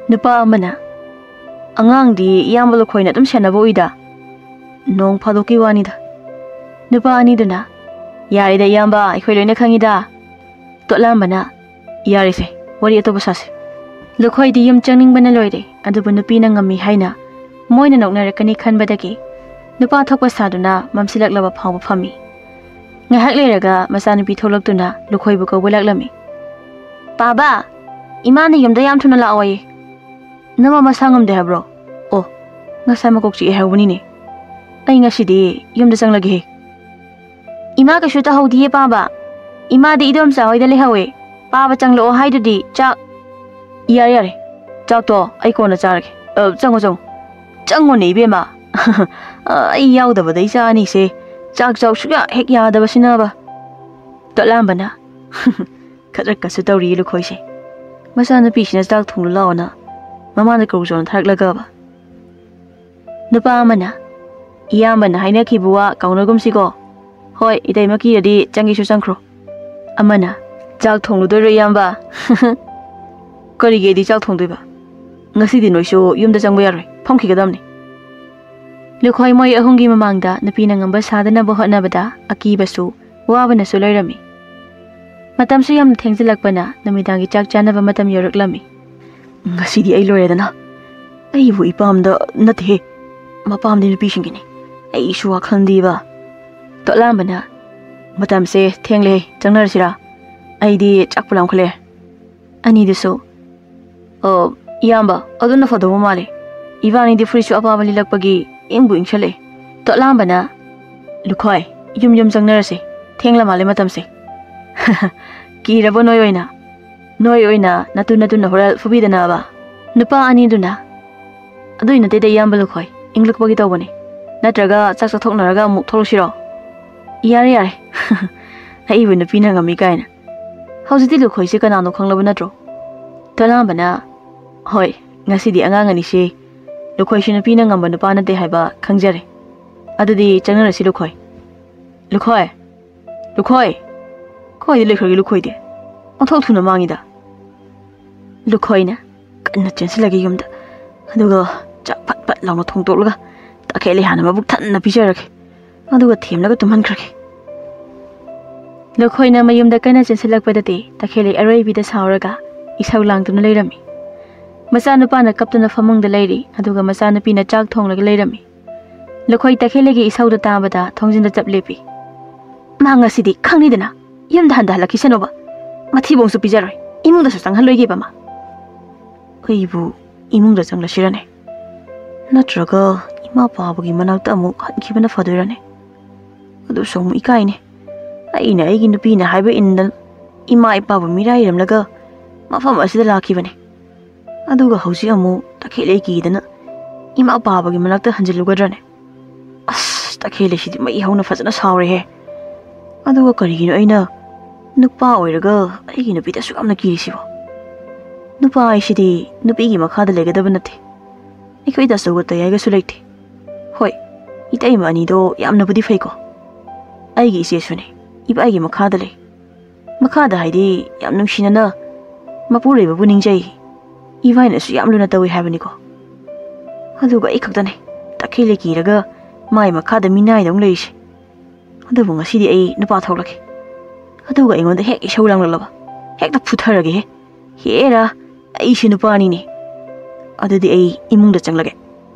ꯅꯨꯄꯥ ꯑꯃꯅ, "ꯑꯉꯥꯡꯗꯤ ꯏꯌꯥꯝꯕ ꯂꯨꯈꯣꯏꯅ ꯑꯗꯨꯝ ꯁꯦꯟꯅꯕ ꯎꯏꯗ, ꯅꯣꯡ ꯐꯥꯗꯣꯛꯀꯤ ꯋꯥꯅꯤꯗ꯫" ꯅꯨꯄꯥ ꯑꯅꯤꯗꯨꯅ, "ꯌꯥꯔꯦꯗ ꯏꯌꯥꯝꯕ, ꯑꯩꯈꯣꯏ ꯂꯣꯏꯅ ꯈꯪꯉꯤꯗ꯫" ꯇꯣꯠꯂꯥꯝꯕꯅ, "ꯌꯥꯔꯦꯁꯦ, ꯋꯥꯔꯤ ꯑꯇꯣꯞꯄ ꯁꯥꯁꯦ꯫" ꯂꯨꯈꯣꯏꯗꯤ ꯌꯨꯝ ꯆꯪꯅꯤꯡꯕꯅ ꯂꯣꯏꯔꯦ, ꯑꯗꯨꯕꯨ ꯅꯨꯄꯤꯅ ꯉꯝꯃꯤ ꯍꯥꯏꯅ ꯃꯣꯏꯅ ꯅꯣꯛꯅꯔꯛꯀꯅꯤ ꯈꯟꯕꯗꯒꯤ ꯅꯨꯄꯥ ꯊꯣꯛꯄ ꯁꯥꯗꯨꯅ ꯃꯝꯁꯤꯜꯂꯛꯂꯕ ꯐꯥꯎꯕ ꯐꯝꯃꯤ꯫ ꯉꯥꯏꯍꯥꯛ ꯂꯩꯔꯒ ꯃꯆꯥꯅꯨꯄꯤ ꯊꯣꯛꯂꯛꯇꯨꯅ ꯂꯨꯈꯣꯏꯕꯨ ꯀꯧꯕ ꯂꯥꯛꯂꯝꯃꯤ꯫ "ꯄꯥꯕ, ꯏꯃꯥꯅ ꯌꯨꯝꯗ ꯌꯥꯝ ꯊꯨꯅ ꯂꯥꯛꯑꯣꯌꯦ꯫" "ꯅꯃꯥ ꯃꯁꯥ ꯉꯝꯗꯦ ꯍꯥꯏꯕ꯭ꯔꯣ? ꯑꯣ, ꯉꯁꯥꯏ ꯃꯀꯣꯛ ꯆꯤꯛꯑꯦ ꯍꯥꯏꯍꯧꯕꯅꯤꯅꯦ꯫ ꯑꯩ ꯉꯁꯤꯗꯤ ꯌꯨꯝꯗ ꯆꯪꯂꯒꯦꯍꯦ꯫" "ꯏꯃꯥ ꯀꯩꯁꯨ ꯇꯧꯍꯧꯗꯤꯌꯦ ꯄꯥꯕ꯫ ꯏꯃꯥꯗꯤ ꯏꯗꯣꯝꯆꯥ ꯍꯣꯏꯗ ꯂꯩꯍꯧꯋꯦ꯫ ꯄꯥꯕ ꯆꯪꯂꯛꯑꯣ ꯍꯥꯏꯗꯨꯗꯤ ꯆꯥꯛ꯫" "ꯌꯥꯔꯦ, ꯌꯥꯔꯦ꯫ ꯆꯥꯛꯇꯣ ꯑꯩ ꯀꯣꯟꯅ ꯆꯥꯔꯒꯦ꯫ ꯑ, ꯆꯪꯉꯣ, ꯆꯪꯉꯣ꯫ ꯆꯪꯉꯣꯅꯦ ꯏꯕꯦꯝꯃ꯫" "ꯑ, ꯑꯩ ꯌꯥꯎꯗꯕꯗꯩ ꯆꯥꯅꯤꯁꯦ꯫ ꯆꯥꯛ ꯆꯥꯎ ꯁꯨꯛꯌꯥ ꯍꯦꯛ ꯌꯥꯗꯕꯁꯤꯅꯕ꯫" ꯇꯣꯠꯂꯥꯝꯕꯅ, ꯈꯗ꯭ꯔꯛꯀꯁꯨ ꯇꯧꯔꯤ ꯂꯨꯈꯣꯏꯁꯦ꯫ ꯃꯆꯥꯅꯨꯄꯤꯁꯤꯅ ꯆꯥꯛ ꯊꯣꯡꯂꯨ ꯂꯥꯛꯑꯣꯅ ꯃꯃꯥꯅ ꯀꯧ ꯆꯣꯅ ꯊꯥꯔꯛꯂꯒꯕ꯫ ꯅꯨꯄꯥ ꯑꯃꯅ, "ꯏꯌꯥꯝꯕꯅ ꯍꯥꯏꯅꯈꯤꯕ ꯋꯥ ꯀꯥꯎꯅꯒꯨꯝꯁꯤꯀꯣ꯫ ꯍꯣꯏ, ꯏꯇꯩꯃ ꯀꯤꯔꯗꯤ ꯆꯪꯒꯦꯁꯨ ꯆꯪꯈ꯭ꯔꯣ꯫" ꯑꯃꯅ, "ꯆꯥꯛ ꯊꯣꯡꯂꯨꯗꯣꯏꯔꯣ ꯏꯌꯥꯝꯕ?" "ꯀꯔꯤꯒꯤ ꯑꯩꯗꯤ ꯆꯥꯛ ꯊꯣꯡꯗꯣꯏꯕ? ꯉꯁꯤꯗꯤ ꯅꯣꯏꯁꯨ ꯌꯨꯝꯗ ꯆꯪꯕ ꯌꯥꯔꯣꯏ, ꯐꯝꯈꯤꯒꯗꯕꯅꯤ꯫" ꯂꯨꯈꯣꯏ ꯃꯣꯏ ꯑꯍꯨꯝꯒꯤ ꯃꯃꯥꯡꯗ ꯅꯨꯄꯤꯅ ꯉꯝꯕ ꯁꯥꯗꯅꯕ ꯍꯣꯠꯅꯕꯗ ꯑꯀꯤꯕꯁꯨ ꯋꯥꯕꯅꯁꯨ ꯂꯣꯏꯔꯝꯃꯤ꯫ ꯃꯇꯝꯁꯨ ꯌꯥꯝꯅ ꯊꯦꯡꯖꯤꯜꯂꯛꯄꯅ ꯅꯨꯃꯤꯗꯥꯡꯒꯤ ꯆꯥꯛ ꯆꯥꯅꯕ ꯃꯇꯝ ꯌꯧꯔꯛꯂꯝꯃꯤ꯫ "ꯉꯁꯤꯗꯤ ꯑꯩ ꯂꯣꯏꯔꯦꯗꯅ꯫ ꯑꯩꯕꯨ ꯏꯄꯥꯝꯗ ꯅꯠꯇꯦꯍꯦ, ꯃꯄꯥꯝꯗꯤ ꯅꯨꯄꯤꯁꯤꯡꯒꯤꯅꯤ꯫ ꯑꯩꯁꯨ ꯋꯥꯈꯜꯗꯤꯕ꯫" ꯇꯣꯠꯂꯥꯝꯕꯅ, "ꯃꯇꯝꯁꯦ ꯊꯦꯡꯂꯦ, ꯆꯪꯅꯔꯁꯤꯔꯥ? ꯑꯩꯗꯤ ꯆꯥꯛꯄꯨ ꯂꯥꯝꯈꯠꯂꯦ꯫" ꯑꯅꯤꯗꯨꯁꯨ, "ꯑꯣ, ꯏꯌꯥꯝꯕ, ꯑꯗꯨꯅ ꯐꯗꯧꯕ ꯃꯥꯜꯂꯦ꯫ ꯏꯕꯥꯅꯤꯗꯤ ꯐꯨꯔꯤꯠꯁꯨ ꯑꯄꯥꯕ ꯂꯤꯠꯂꯛꯄꯒꯤ ꯏꯪꯕꯨ ꯏꯪꯁꯜꯂꯛꯑꯦ꯫" ꯇꯣꯠꯂꯥꯝꯕꯅ, "ꯂꯨꯈꯣꯏ, ꯌꯨꯝ ꯌꯨꯝ ꯆꯪꯅꯔꯁꯦ, ꯊꯦꯡꯂ ꯃꯥꯜꯂꯦ ꯃꯇꯝꯁꯦ꯫" "ꯀꯤꯔꯕꯣ ꯅꯣꯏ ꯑꯣꯏꯅ? ꯅꯣꯏ ꯑꯣꯏꯅ ꯅꯇꯨ ꯅꯇꯨꯅ ꯍꯣꯔꯦꯜ ꯐꯨꯕꯤꯗꯅꯕ?" ꯅꯨꯄꯥ ꯑꯅꯤꯗꯨꯅ, "ꯑꯗꯨꯏ ꯅꯠꯇꯦꯗ ꯏꯌꯥꯝꯕ ꯂꯨꯈꯣꯏ, ꯏꯪꯂꯛꯄꯒꯤ ꯇꯧꯕꯅꯦ꯫ ꯅꯠꯇ꯭ꯔꯒ ꯆꯥꯛ ꯆꯥꯊꯣꯛꯅꯔꯒ ꯑꯃꯨꯛ ꯊꯣꯛꯂꯛꯁꯤꯔꯣ?" "ꯌꯥꯔꯦ, ꯌꯥꯔꯦ꯫ ꯑꯩꯕꯨ ꯅꯨꯄꯤꯅ ꯉꯝꯃꯤ ꯀꯥꯏꯅ꯫ ꯍꯧꯖꯤꯛꯇꯤ ꯂꯨꯈꯣꯏꯁꯦ ꯀꯅꯥꯅꯣ ꯈꯪꯂꯕ ꯅꯠꯇ꯭ꯔꯣ?" ꯇꯣꯂꯥꯝꯕꯅ, "ꯍꯣꯏ, ꯉꯁꯤꯗꯤ ꯑꯉꯥꯡ ꯑꯅꯤꯁꯦ ꯂꯨꯈꯣꯏꯁꯤ ꯅꯨꯄꯤꯅ ꯉꯝꯕ ꯅꯨꯄꯥ ꯅꯠꯇꯦ ꯍꯥꯏꯕ ꯈꯪꯖꯔꯦ꯫ ꯑꯗꯨꯗꯤ ꯆꯪꯅꯔꯁꯤ ꯂꯨꯈꯣꯏ꯫ ꯂꯨꯈꯣꯏ! ꯂꯨꯈꯣꯏ! ꯀꯥꯏꯗ ꯂꯩꯈ꯭ꯔꯒꯦ ꯂꯨꯈꯣꯏꯗꯤ? ꯑꯣꯟꯊꯣꯛ ꯊꯨꯅ ꯃꯥꯡꯉꯤꯗ꯫" ꯂꯨꯈꯣꯏꯅ ꯀꯟꯅ ꯆꯦꯟꯁꯤꯜꯂꯒꯦ ꯌꯨꯝꯗ꯫ ꯑꯗꯨꯒ ꯆꯥꯛ ꯐꯠ ꯐꯠ ꯂꯥꯎꯅ ꯊꯣꯡꯗꯣꯛꯂꯒ ꯇꯈꯦꯜꯂꯩ ꯍꯥꯟꯅ ꯃꯕꯨꯛ ꯊꯟꯅ ꯄꯤꯖꯔꯒꯦ꯫ ꯑꯗꯨꯒ ꯊꯦꯝꯂꯒ ꯇꯨꯝꯍꯟꯈ꯭ꯔꯒꯦ꯫ ꯂꯨꯈꯣꯏꯅ ꯃꯌꯨꯝꯗ ꯀꯟꯅ ꯆꯦꯟꯁꯤꯜꯂꯛꯄꯗꯗꯤ ꯇꯈꯦꯜꯂꯩ ꯑꯔꯣꯏꯕꯤꯗ ꯁꯥꯎꯔꯒ ꯏꯁꯧ ꯂꯥꯡꯗꯨꯅ ꯂꯩꯔꯝꯃꯤ꯫ ꯃꯆꯥꯅꯨꯄꯥꯅ ꯀꯞꯇꯨꯅ ꯐꯃꯨꯡꯗ ꯂꯩꯔꯤ, ꯑꯗꯨꯒ ꯃꯆꯥꯅꯨꯄꯤꯅ ꯆꯥꯛ ꯊꯣꯡꯂꯒ ꯂꯩꯔꯝꯃꯤ꯫ ꯂꯨꯈꯣꯏ ꯇꯈꯦꯜꯂꯩꯒꯤ ꯏꯁꯧꯗꯨ ꯇꯥꯕꯗ ꯊꯣꯡꯖꯤꯟꯗ ꯆꯞ ꯂꯦꯞꯄꯤ꯫ "ꯃꯥ ꯉꯁꯤꯗꯤ ꯈꯪꯅꯤꯗꯅ, ꯌꯨꯝꯗ ꯍꯟꯊꯍꯜꯂꯛꯈꯤꯁꯅꯨꯕ꯫ ꯃꯊꯤꯕꯣꯡꯁꯨ ꯄꯤꯖꯔꯣꯏ, ꯏꯃꯨꯡꯗꯁꯨ ꯆꯪꯍꯜꯂꯣꯏꯒꯦꯕ ꯃꯥ꯫" ꯑꯩꯕꯨ ꯏꯃꯨꯡꯗ ꯆꯪꯂꯁꯤꯔꯅꯦ? ꯅꯠꯇ꯭ꯔꯒ ꯏꯃꯥ ꯄꯥꯕꯒꯤ ꯃꯅꯥꯛꯇ ꯑꯃꯨꯛ ꯍꯟꯈꯤꯕꯅ ꯐꯗꯣꯏꯔꯅꯦ? ꯑꯗꯨꯁꯨ ꯑꯃꯨꯛ ꯏꯀꯥꯏꯅꯦ꯫ ꯑꯩꯅ ꯑꯩꯒꯤ ꯅꯨꯄꯤꯅ ꯍꯥꯏꯕ ꯏꯟꯗꯅ ꯏꯃꯥ ꯏꯄꯥꯕꯨ ꯃꯤꯔꯥꯏꯔꯝꯂꯒ ꯃꯐꯝ ꯑꯁꯤꯗ ꯂꯥꯛꯈꯤꯕꯅꯦ꯫ ꯑꯗꯨꯒ ꯍꯧꯖꯤꯛ ꯑꯃꯨꯛ ꯇꯈꯦꯜꯂꯩ ꯀꯤꯗꯅ ꯏꯃꯥ ꯄꯥꯕꯒꯤ ꯃꯅꯥꯛꯇ ꯍꯟꯖꯤꯜꯂꯨꯒꯗ꯭ꯔꯅꯦ? ꯑꯁ, ꯇꯈꯦꯜꯂꯩꯁꯤꯗꯤ ꯃꯩ ꯍꯧꯅ ꯐꯖꯅ ꯁꯥꯎꯔꯦꯍꯦ꯫ ꯑꯗꯨꯒ ꯀꯔꯤꯒꯤꯅꯣ ꯑꯩꯅ ꯅꯨꯄꯥ ꯑꯣꯏꯔꯒ ꯑꯩꯒꯤ ꯅꯨꯄꯤꯗ ꯑꯁꯨꯛ ꯌꯥꯝꯅ ꯀꯤꯔꯤꯁꯤꯕꯣ? ꯅꯨꯄꯥ ꯍꯥꯏꯁꯤꯗꯤ ꯅꯨꯄꯤꯒꯤ ꯃꯈꯥꯗ ꯂꯩꯒꯗꯕ ꯅꯠꯇꯦ꯫ ꯑꯩꯈꯣꯏꯗ ꯑꯆꯧꯕ ꯇꯌꯥꯏꯒꯁꯨ ꯂꯩꯇꯦ꯫ ꯍꯣꯏ, ꯏꯇꯩꯃ ꯑꯅꯤꯗꯣ ꯌꯥꯝꯅꯕꯨꯗꯤ ꯐꯩꯀꯣ꯫ ꯑꯩꯒꯤ ꯏꯆꯦꯁꯨꯅꯦ, ꯏꯕꯥꯏꯒꯤ ꯃꯈꯥꯗ ꯂꯩ꯫ ꯃꯈꯥꯗ ꯍꯥꯏꯗꯤ ꯌꯥꯝ ꯅꯨꯡꯁꯤꯅꯅ ꯃꯄꯨꯔꯣꯏꯕꯕꯨ ꯅꯤꯡꯖꯩ꯫ ꯏꯕꯥꯏꯅꯁꯨ ꯌꯥꯝ ꯂꯨꯅ ꯇꯧꯏ ꯍꯥꯏꯕꯅꯤꯀꯣ꯫ ꯑꯗꯨꯒ ꯑꯩ ꯈꯛꯇꯅꯦ ꯇꯈꯦꯜꯂꯩ ꯀꯤꯔꯒ ꯃꯥꯏ ꯃꯈꯥꯗ ꯃꯤꯅꯥꯏꯗꯧꯅ ꯂꯩꯔꯤꯁꯦ꯫ ꯑꯗꯨꯕꯨ ꯉꯁꯤꯗꯤ ꯑꯩ ꯅꯨꯄꯥ ꯊꯣꯛꯂꯛꯀꯦ꯫ ꯑꯗꯨꯒ ꯑꯩꯉꯣꯟꯗ ꯍꯦꯛ ꯏꯁꯧ ꯂꯥꯡꯂꯛꯂꯕ ꯍꯦꯛꯇ ꯐꯨꯊꯔꯒꯦꯍꯦ꯫ ꯍꯦꯔꯥ, ꯑꯩꯁꯦ ꯅꯨꯄꯥꯅꯤꯅꯦ꯫ ꯑꯗꯨꯗꯤ ꯑꯩ ꯏꯃꯨꯡꯗ ꯆꯪꯂꯒꯦ꯫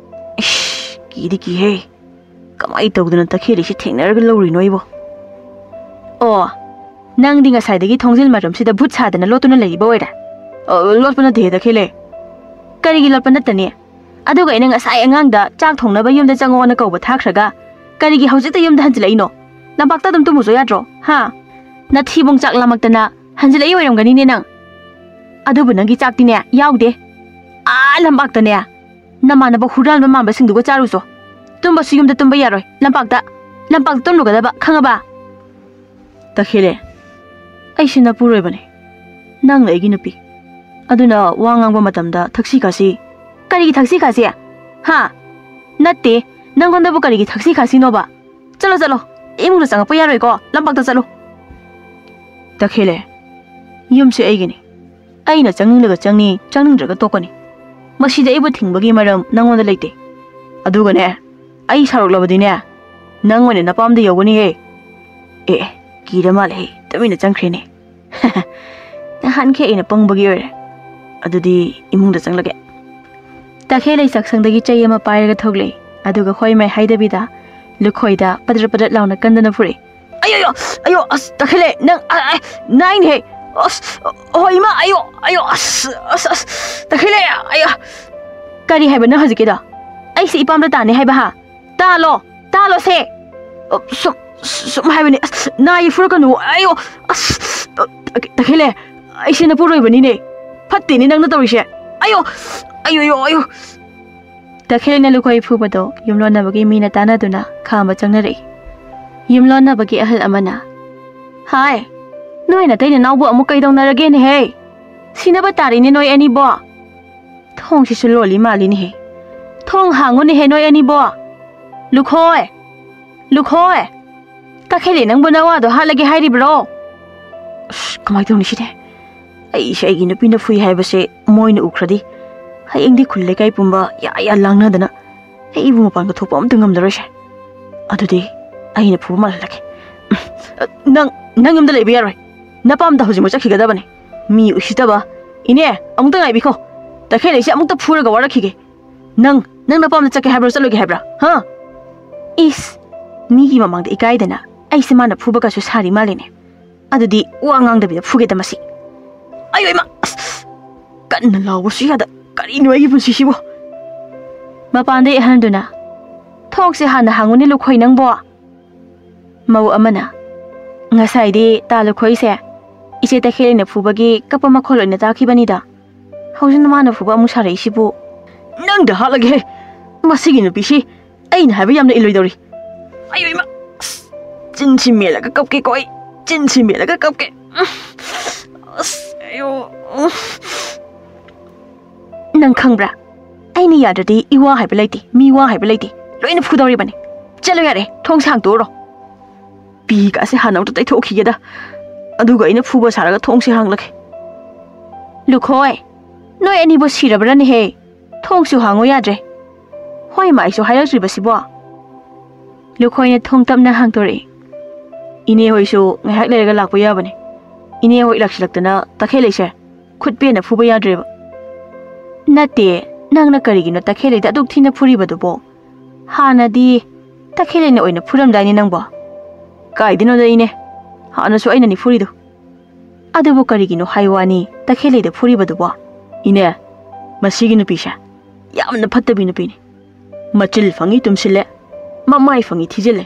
ꯏꯁ, ꯀꯤꯗꯤ ꯀꯤꯍꯦ꯫ ꯀꯃꯥꯏ ꯇꯧꯗꯅ ꯇꯈꯦꯜꯂꯩꯁꯤ ꯊꯦꯡꯅꯔꯒ ꯂꯧꯔꯨꯏꯅꯣ ꯑꯩꯕꯣ? ꯑꯣ, ꯅꯪꯗꯤ ꯉꯁꯥꯏꯗꯒꯤ ꯊꯣꯡꯖꯤꯜ ꯃꯔꯨꯝꯁꯤꯗ ꯚꯨꯠ ꯁꯥꯗꯅ ꯂꯣꯠꯇꯨꯅ ꯂꯩꯔꯤꯕ ꯑꯣꯏꯔꯦ? ꯑ, ꯂꯣꯠꯄ ꯅꯠꯇꯦꯍꯦ ꯇꯈꯦꯜꯂꯩ꯫ ꯀꯔꯤꯒꯤ ꯂꯣꯠꯄ ꯅꯠꯇꯅꯤ? ꯑꯗꯨꯒ ꯑꯩꯅ ꯉꯁꯥꯏ ꯑꯉꯥꯡꯗ ꯆꯥꯛ ꯊꯣꯡꯅꯕ ꯌꯨꯝꯗ ꯆꯪꯉꯣꯅ ꯀꯧꯕ ꯊꯥꯈ꯭ꯔꯒ ꯀꯔꯤꯒꯤ ꯍꯧꯖꯤꯛꯇ ꯌꯨꯝꯗ ꯍꯟꯖꯤꯜꯂꯛꯏꯅꯣ? ꯂꯝꯄꯥꯛꯇ ꯑꯗꯨꯝ ꯇꯨꯝꯃꯨꯁꯨ ꯌꯥꯗ꯭ꯔꯣ? ꯍꯥ? ꯅꯊꯤꯕꯣꯡ ꯆꯥꯛ ꯂꯥꯝꯃꯛꯇꯅ ꯍꯟꯖꯤꯜꯂꯛꯏ ꯑꯣꯏꯔꯝꯒꯅꯤꯅꯦ ꯅꯪ꯫ ꯑꯗꯨꯕꯨ ꯅꯪꯒꯤ ꯆꯥꯛꯇꯤꯅꯦ ꯌꯥꯎꯗꯦ꯫ ꯑꯥ ꯂꯝꯄꯥꯛꯇꯅꯦ ꯅꯃꯥꯟꯅꯕ ꯍꯨꯔꯥꯟꯕ ꯃꯥꯟꯕꯁꯤꯡꯗꯨꯒ ꯆꯥꯔꯨꯆꯣ꯫ ꯇꯨꯝꯕꯁꯨ ꯌꯨꯝꯗ ꯇꯨꯝꯕ ꯌꯥꯔꯣꯏ, ꯂꯝꯄꯥꯛꯇ, ꯂꯝꯄꯥꯛꯇ ꯇꯨꯝꯂꯨꯒꯗꯕ, ꯈꯪꯉꯕ? ꯇꯈꯦꯜꯂꯩ, ꯑꯩꯁꯦ ꯅꯄꯨꯔꯣꯏꯕꯅꯦ, ꯅꯪꯅ ꯑꯩꯒꯤ ꯅꯨꯄꯤ꯫ ꯑꯗꯨꯅ ꯋꯥ ꯉꯥꯡꯕ ꯃꯇꯝꯗ ꯊꯛꯁꯤ ꯈꯥꯁꯤ꯫ ꯀꯔꯤꯒꯤ ꯊꯛꯁꯤ ꯈꯥꯁꯤ? ꯍꯥ? ꯅꯠꯇꯦ, ꯅꯪꯉꯣꯟꯗꯕꯨ ꯀꯔꯤꯒꯤ ꯊꯛꯁꯤ ꯈꯥꯁꯤꯅꯣꯕ? ꯆꯠꯂꯣ, ꯆꯠꯂꯣ, ꯏꯃꯨꯡꯗ ꯆꯪꯉꯛꯄ ꯌꯥꯔꯣꯏꯀꯣ, ꯂꯝꯄꯥꯛꯇ ꯆꯠꯂꯣ꯫ ꯇꯈꯦꯜꯂꯩ, ꯌꯨꯝꯁꯦ ꯑꯩꯒꯤꯅꯤ꯫ ꯑꯩꯅ ꯆꯪꯅꯤꯡꯂꯒ ꯆꯪꯅꯤ, ꯆꯪꯅꯤꯡꯗ꯭ꯔꯒ ꯇꯣꯛꯀꯅꯤ꯫ ꯃꯁꯤꯗ ꯑꯩꯕꯨ ꯊꯤꯡꯕꯒꯤ ꯃꯔꯝ ꯅꯪꯉꯣꯟꯗ ꯂꯩꯇꯦ꯫ ꯑꯗꯨꯒꯅꯦ, ꯑꯩ ꯁꯥꯎꯔꯛꯂꯕꯗꯤꯅꯦ, ꯅꯪ ꯑꯣꯏꯅ ꯅꯄꯥꯝꯗ ꯌꯧꯒꯅꯤꯍꯦ꯫ ꯑꯦ, ꯑꯦ, ꯀꯤꯔ ꯃꯥꯜꯂꯦꯍꯦ, ꯇꯨꯃꯤꯟꯅ ꯆꯪꯈ꯭ꯔꯦꯅꯦ꯫ ꯅꯍꯥꯟꯈꯩ ꯑꯩꯅ ꯄꯪꯕꯒꯤ ꯑꯣꯏꯔꯦ꯫ ꯑꯗꯨꯗꯤ ꯏꯃꯨꯡꯗ ꯆꯪꯂꯒꯦ꯫ ꯇꯈꯦꯜꯂꯩ ꯆꯥꯛꯁꯪꯗꯒꯤ ꯆꯩ ꯑꯃ ꯄꯥꯏꯔꯒ ꯊꯣꯛꯂꯛꯏ, ꯑꯗꯨꯒ ꯍꯣꯏ ꯃꯥꯏ ꯍꯥꯏꯗꯕꯤꯗ ꯂꯨꯈꯣꯏꯗ ꯄꯗ꯭ꯔꯠ ꯄꯗ꯭ꯔꯠ ꯂꯥꯎꯅ ꯀꯟꯗꯅ ꯐꯨꯔꯛꯏ꯫ ꯑꯌꯣ, ꯑꯌꯣ, ꯑꯌꯣ, ꯑꯁ, ꯇꯈꯦꯜꯂꯩ, ꯅꯪ, ꯑ, ꯑ, ꯅꯥꯏꯅꯦꯍꯦ꯫ ꯑꯁ, ꯍꯣꯏ, ꯏꯃꯥ, ꯑꯌꯣ, ꯑꯌꯣ, ꯑꯁ, ꯑꯁ, ꯑꯁ, ꯇꯈꯦꯜꯂꯩ, ꯑꯌꯣ꯫ ꯀꯔꯤ ꯍꯥꯏꯕ ꯅꯪ ꯍꯧꯖꯤꯛꯀꯤꯗꯣ? ꯑꯩꯁꯦ ꯏꯄꯥꯝꯗ ꯇꯥꯅꯤ ꯍꯥꯏꯕ, ꯍꯥ? ꯇꯥꯂꯣ, ꯇꯥꯂꯣꯁꯦ꯫ ꯑ, ꯁꯨꯝ, ꯁꯨꯝ ꯍꯥꯏꯕꯅꯤ꯫ ꯑꯁ, ꯅꯥꯏ ꯐꯨꯔꯛꯀꯅꯨ꯫ ꯑꯌꯣ, ꯑꯁ, ꯑ, ꯇꯈꯦꯜꯂꯩ, ꯑꯩꯁꯦ ꯅꯄꯨꯔꯣꯏꯕꯅꯤꯅꯦ꯫ ꯐꯠꯇꯦꯅꯦ ꯅꯪꯅ ꯇꯧꯔꯤꯁꯦ꯫ ꯑꯌꯣ, ꯑꯌꯣ, ꯑꯌꯣ, ꯑꯌꯣ꯫ ꯇꯈꯦꯜꯂꯩꯅ ꯂꯨꯈꯣꯏ ꯐꯨꯕꯗꯣ ꯌꯨꯝꯂꯣꯟꯅꯕꯒꯤ ꯃꯤꯅ ꯇꯥꯟꯅꯗꯨꯅ ꯈꯥꯝꯕ ꯆꯪꯅꯔꯛꯏ꯫ ꯌꯨꯝꯂꯣꯟꯅꯕꯒꯤ ꯑꯍꯜ ꯑꯃꯅ, "ꯍꯥꯏ, ꯅꯣꯏ ꯅꯇꯩ ꯅꯅꯥꯎꯕꯨ ꯑꯃꯨꯛ ꯀꯩꯗꯧꯅꯔꯒꯦꯅꯦꯍꯦ? ꯁꯤꯅꯕ ꯇꯥꯔꯤꯅꯦ ꯅꯣꯏ ꯑꯅꯤꯕꯣ꯫ ꯊꯣꯡꯁꯤꯁꯨ ꯂꯣꯜꯂꯤ ꯃꯥꯜꯂꯤꯅꯦꯍꯦ꯫ ꯊꯣꯡ ꯍꯥꯡꯉꯨꯅꯦꯍꯦ ꯅꯣꯏ ꯑꯅꯤꯕꯣ꯫ ꯂꯨꯈꯣꯏ! ꯂꯨꯈꯣꯏ! ꯇꯈꯦꯜꯂꯤ, ꯅꯪꯕꯨ ꯅꯋꯥꯗꯣ ꯍꯥꯠꯂꯒꯦ ꯍꯥꯏꯔꯤꯕ꯭ꯔꯣ? ꯑꯁ, ꯀꯃꯥꯏꯅ ꯇꯧꯅꯤ ꯁꯤꯗꯤ? ꯑꯩꯁꯦ ꯑꯩꯒꯤ ꯅꯨꯄꯤꯅ ꯐꯨꯏ ꯍꯥꯏꯕꯁꯦ ꯃꯣꯏꯅ ꯎꯈ꯭ꯔꯗꯤ, ꯍꯌꯦꯡꯗꯤ ꯈꯨꯜ ꯂꯩꯀꯥꯏ ꯄꯨꯝꯕ ꯌꯥ ꯌꯥ ꯂꯥꯡꯅꯗꯅ ꯑꯩꯕꯨ ꯃꯄꯥꯟꯒ ꯊꯣꯛꯄ ꯑꯝꯇ ꯉꯝꯂꯔꯣꯏꯁꯦ꯫ ꯑꯗꯨꯗꯤ ꯑꯩꯅ ꯐꯨꯕ ꯃꯥꯜꯍꯜꯂꯒꯦ꯫ ꯅꯪ, ꯅꯪ ꯌꯨꯝꯗ ꯂꯩꯕ ꯌꯥꯔꯣꯏ꯫ ꯅꯄꯥꯝꯗ ꯍꯧꯖꯤꯛꯃꯛ ꯆꯠꯈꯤꯒꯗꯕꯅꯦ꯫ ꯃꯤ ꯎꯁꯤꯠꯇꯕ꯫ ꯏꯅꯦ, ꯑꯃꯨꯛꯇ ꯉꯥꯏꯕꯤꯈꯣ꯫ ꯇꯈꯦꯜꯂꯩꯁꯦ ꯑꯃꯨꯛꯇ ꯐꯨꯔꯒ ꯋꯥꯔꯛꯈꯤꯒꯦ꯫ ꯅꯪ, ꯅꯪ ꯅꯄꯥꯝꯗ ꯆꯠꯀꯦ ꯍꯥꯏꯕ꯭ꯔꯣ, ꯆꯠꯂꯣꯏꯒꯦ ꯍꯥꯏꯕ꯭ꯔꯥ? ꯍꯥ? ꯏꯁ, ꯃꯤꯒꯤ ꯃꯃꯥꯡꯗ ꯏꯀꯥꯏꯗꯅ ꯑꯩꯁꯦ ꯃꯥꯅ ꯐꯨꯕꯒꯁꯨ ꯁꯥꯔꯤ ꯃꯥꯜꯂꯦꯅꯦ꯫ ꯑꯗꯨꯗꯤ ꯋꯥ ꯉꯥꯡꯗꯕꯤꯗ ꯐꯨꯒꯦꯗ ꯃꯁꯤ꯫ ꯑꯌꯣ ꯏꯃꯥ! ꯑꯁ! ꯀꯟꯅ ꯂꯥꯎꯕꯁꯨ ꯌꯥꯗ꯫ ꯀꯔꯤꯅꯣ ꯑꯩꯒꯤ ꯄꯨꯟꯁꯤꯁꯤꯕꯣ? ꯃꯄꯥꯟꯗꯒꯤ ꯑꯍꯟꯗꯨꯅ, "ꯊꯣꯡꯁꯦ ꯍꯥꯟꯅ ꯍꯥꯡꯉꯨꯅꯦ ꯂꯨꯈꯣꯏ ꯅꯪꯕꯣ"꯫ ꯃꯧ ꯑꯃꯅ, "ꯉꯁꯥꯏꯗꯤ ꯇꯥ ꯂꯨꯈꯣꯏꯁꯦ ꯏꯆꯦ ꯇꯈꯦꯜꯂꯩꯅ ꯐꯨꯕꯒꯤ ꯀꯞꯄ ꯃꯈꯣꯜ ꯑꯣꯏꯅ ꯇꯥꯈꯤꯕꯅꯤꯗ꯫ ꯍꯧꯖꯤꯛꯅ ꯃꯥꯅ ꯐꯨꯕ ꯑꯃꯨꯛ ꯁꯥꯔꯛꯏꯁꯤꯕꯨ?" ꯅꯪꯗ ꯍꯥꯠꯂꯒꯦꯍꯦ! ꯃꯁꯤꯒꯤ ꯅꯨꯄꯤꯁꯤ ꯑꯩꯅ ꯍꯥꯏꯕ ꯌꯥꯝꯅ ꯏꯜꯂꯣꯏꯗꯧꯔꯤ꯫ ꯑꯌꯣ ꯏꯃꯥ! ꯑꯁ! ꯆꯤꯟꯁꯤ ꯃꯦꯜꯂꯒ ꯀꯞꯀꯦꯀꯣ ꯑꯩ꯫ ꯆꯤꯟꯁꯤ ꯃꯦꯜꯂꯒ ꯀꯞꯀꯦ꯫ ꯑꯁ! ꯑꯌꯣ! ꯅꯪ ꯈꯪꯕ꯭ꯔꯥ? ꯑꯩꯅ ꯌꯥꯗ꯭ꯔꯗꯤ ꯏꯋꯥ ꯍꯥꯏꯕ ꯂꯩꯇꯦ, ꯃꯤꯋꯥ ꯍꯥꯏꯕ ꯂꯩꯇꯦ꯫ ꯂꯣꯏꯅ ꯐꯨꯗꯧꯔꯤꯕꯅꯤ꯫ ꯆꯠꯂꯣ ꯌꯥꯔꯦ, ꯊꯣꯡꯁꯦ ꯍꯥꯡꯇꯣꯛꯎꯔꯣ꯫ ꯄꯤꯒꯥꯁꯦ ꯍꯥꯟꯅ ꯑꯃꯨꯛꯇ ꯇꯩꯊꯣꯛꯈꯤꯒꯦꯗ꯫ ꯑꯗꯨꯒ ꯑꯩꯅ ꯐꯨꯕ ꯁꯥꯔꯒ ꯊꯣꯡꯁꯦ ꯍꯥꯡꯂꯒꯦ꯫ ꯂꯨꯈꯣꯏ, ꯅꯣꯏ ꯑꯅꯤꯕꯨ ꯁꯤꯔꯕ꯭ꯔꯅꯦꯍꯦ? ꯊꯣꯡꯁꯨ ꯍꯥꯡꯉꯨ ꯌꯥꯗ꯭ꯔꯦ꯫ ꯍꯣꯏ ꯃꯥꯏꯁꯨ ꯍꯥꯏꯔꯛꯇ꯭ꯔꯤꯕꯁꯤꯕꯣ? ꯂꯨꯈꯣꯏꯅ ꯊꯣꯡ ꯇꯞꯅ ꯍꯥꯡꯗꯣꯔꯛꯏ꯫ ꯏꯅꯦ ꯍꯣꯏꯁꯨ ꯉꯥꯏꯍꯥꯛ ꯂꯩꯔꯒ ꯂꯥꯛꯄ ꯌꯥꯕꯅꯦ꯫ ꯏꯅꯦ ꯍꯣꯏ ꯂꯥꯛꯁꯤꯜꯂꯛꯇꯅ ꯇꯈꯦꯜꯂꯩꯁꯦ ꯈꯨꯠ ꯄꯦꯟꯅ ꯐꯨꯕ ꯌꯥꯗ꯭ꯔꯦꯕ꯫ ꯅꯠꯇꯦ, ꯅꯪꯅ ꯀꯔꯤꯒꯤꯅꯣ ꯇꯈꯦꯜꯂꯩꯗ ꯑꯗꯨꯛ ꯊꯤꯅ ꯐꯨꯔꯤꯕꯗꯨꯕꯣ? ꯍꯥꯟꯅꯗꯤ ꯇꯈꯦꯜꯂꯩꯅ ꯑꯣꯏꯅ ꯐꯨꯔꯝꯗꯥꯏꯅꯦ ꯅꯪꯕꯣ? ꯀꯥꯏꯗꯩꯅꯣꯗ ꯏꯅꯦ, ꯍꯥꯟꯅꯁꯨ ꯑꯩꯅꯅꯤ ꯐꯨꯔꯤꯗꯣ꯫ ꯑꯗꯨꯕꯨ ꯀꯔꯤꯒꯤꯅꯣ ꯍꯥꯏ ꯋꯥꯅꯤ ꯇꯈꯦꯜꯂꯩꯗ ꯐꯨꯔꯤꯕꯗꯨꯕꯣ? ꯏꯅꯦ, ꯃꯁꯤꯒꯤ ꯅꯨꯄꯤꯁꯦ ꯌꯥꯝꯅ ꯐꯠꯇꯕꯤ ꯅꯨꯄꯤꯅꯤ꯫ ꯃꯆꯤꯜ ꯐꯪꯉꯤ ꯇꯨꯝꯁꯤꯜꯂꯦ, ꯃꯃꯥꯏ ꯐꯪꯉꯤ ꯊꯤꯖꯤꯜꯂꯦ꯫